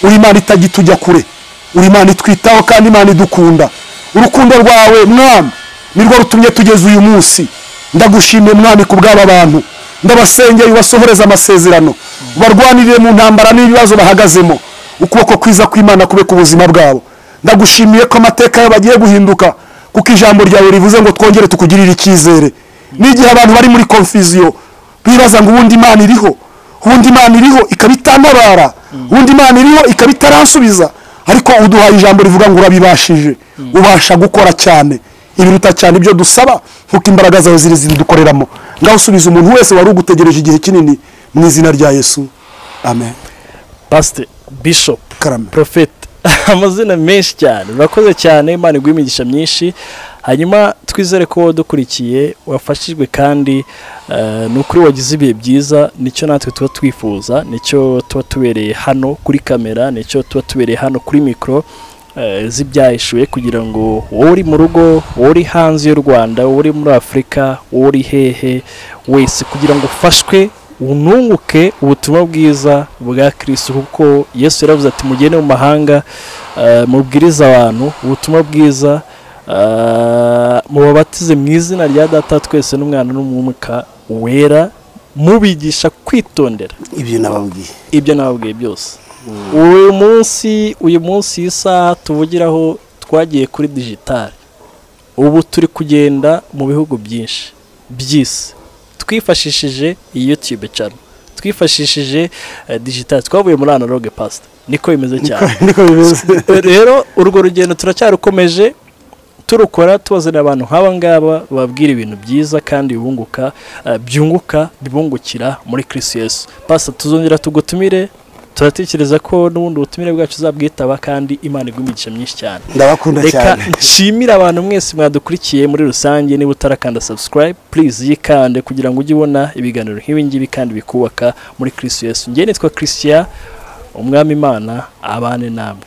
uri Imana itagitujya kure, uri Imana itwitaho kandi Imana idukunda. Urukundo rwawe Mwami nirwo rutumye tugeze uyu munsi. Ndagushimiye Mwami ku bw'aba bantu, ndabasengeye ubasohoreze amasezerano, barwanirire mu ntambara n'ibibazo bahagazemo. Ukuboko kwiza kw'Imana kube ku buzima bwabo. Ndagushimiye ko amateka yabo agiye guhinduka, kuko ijambo ryawe rivuze ngo twongere tukugirire icyizere. N'igihe abantu bari muri confusion bibaza ngo ubundi Imana iriho, ubundi Imana iriho ikaba itantabara, ubundi Imana iriho ikaba itaransubiza, ariko uduhaye ijambo rivuga ngo urabibashije, ubasha gukora cyane ibiruta cyane ibyo dusaba, nkuko imbaraga zawe ziri zidukoreramo. Ngaho usubiza umuntu wese wari ugutegereje igihe kinini mu izina rya Yesu. Amen. Pastor, Bishop, Karame, Prophet, amazina menshi cyane. Urakoze cyane, Imana iguhe imigisha myinshi. Hanyuma twizere ko dukurikiye wafashijwe kandi ni ukuri wagize ibihe byiza. Nicyo natwe tuba twifuza, nicyo tuba tubereye hano kuri kamera, nicyo tuba tubereye hano kuri mikoro z'Ibyahishuwe, kugira ngo wowe uri mu rugo, wowe uri hanze y'u Rwanda, wowe uri muri Afurika, wowe uri hehe wese, kugira ngo ufashwe Ununguke ubutumwa bwiza bwa Kristo, kuko Yesu yaravuze ati mugende mu mahanga, mubwirize abantu ubutumwa bwiza, mubabatize mu izina rya Data twese n'Umwana n'Umwuka Wera, mubigisha kwitondera ibyo nababwiye byose. Uyu munsi isaha tuvugiraho twagiye kuri digital, ubu turi kugenda mu bihugu byinshi by'isi twifashishije YouTube channel, twifashishije digital, twavuye muri analogue pastor, niko bimeze cyane. Niko bimeze. Rero urwo rugendo turacyarukomeje, turukora tubazanira abantu nk'aba ngaba babwira ibintu byiza kandi bibunguka, byunguka bibungukira muri Kristo Yesu. Pastor, tuzongera tugutumire, turatekereza ko n'ubundi ubutumire bwacu uzabwitaba, kandi Imana iguhe imigisha myinshi cyane. Ndabakunda cyane. Reka nshimire abantu mwese mwadukurikiye muri rusange. Niba utarakanda subscribe, please yikande kugira ngo ujye ubona ibiganiro nk'ibi ngibi kandi bikubaka muri Kristo Yesu. Njye nitwa Christian, Umwami Imana abane namwe.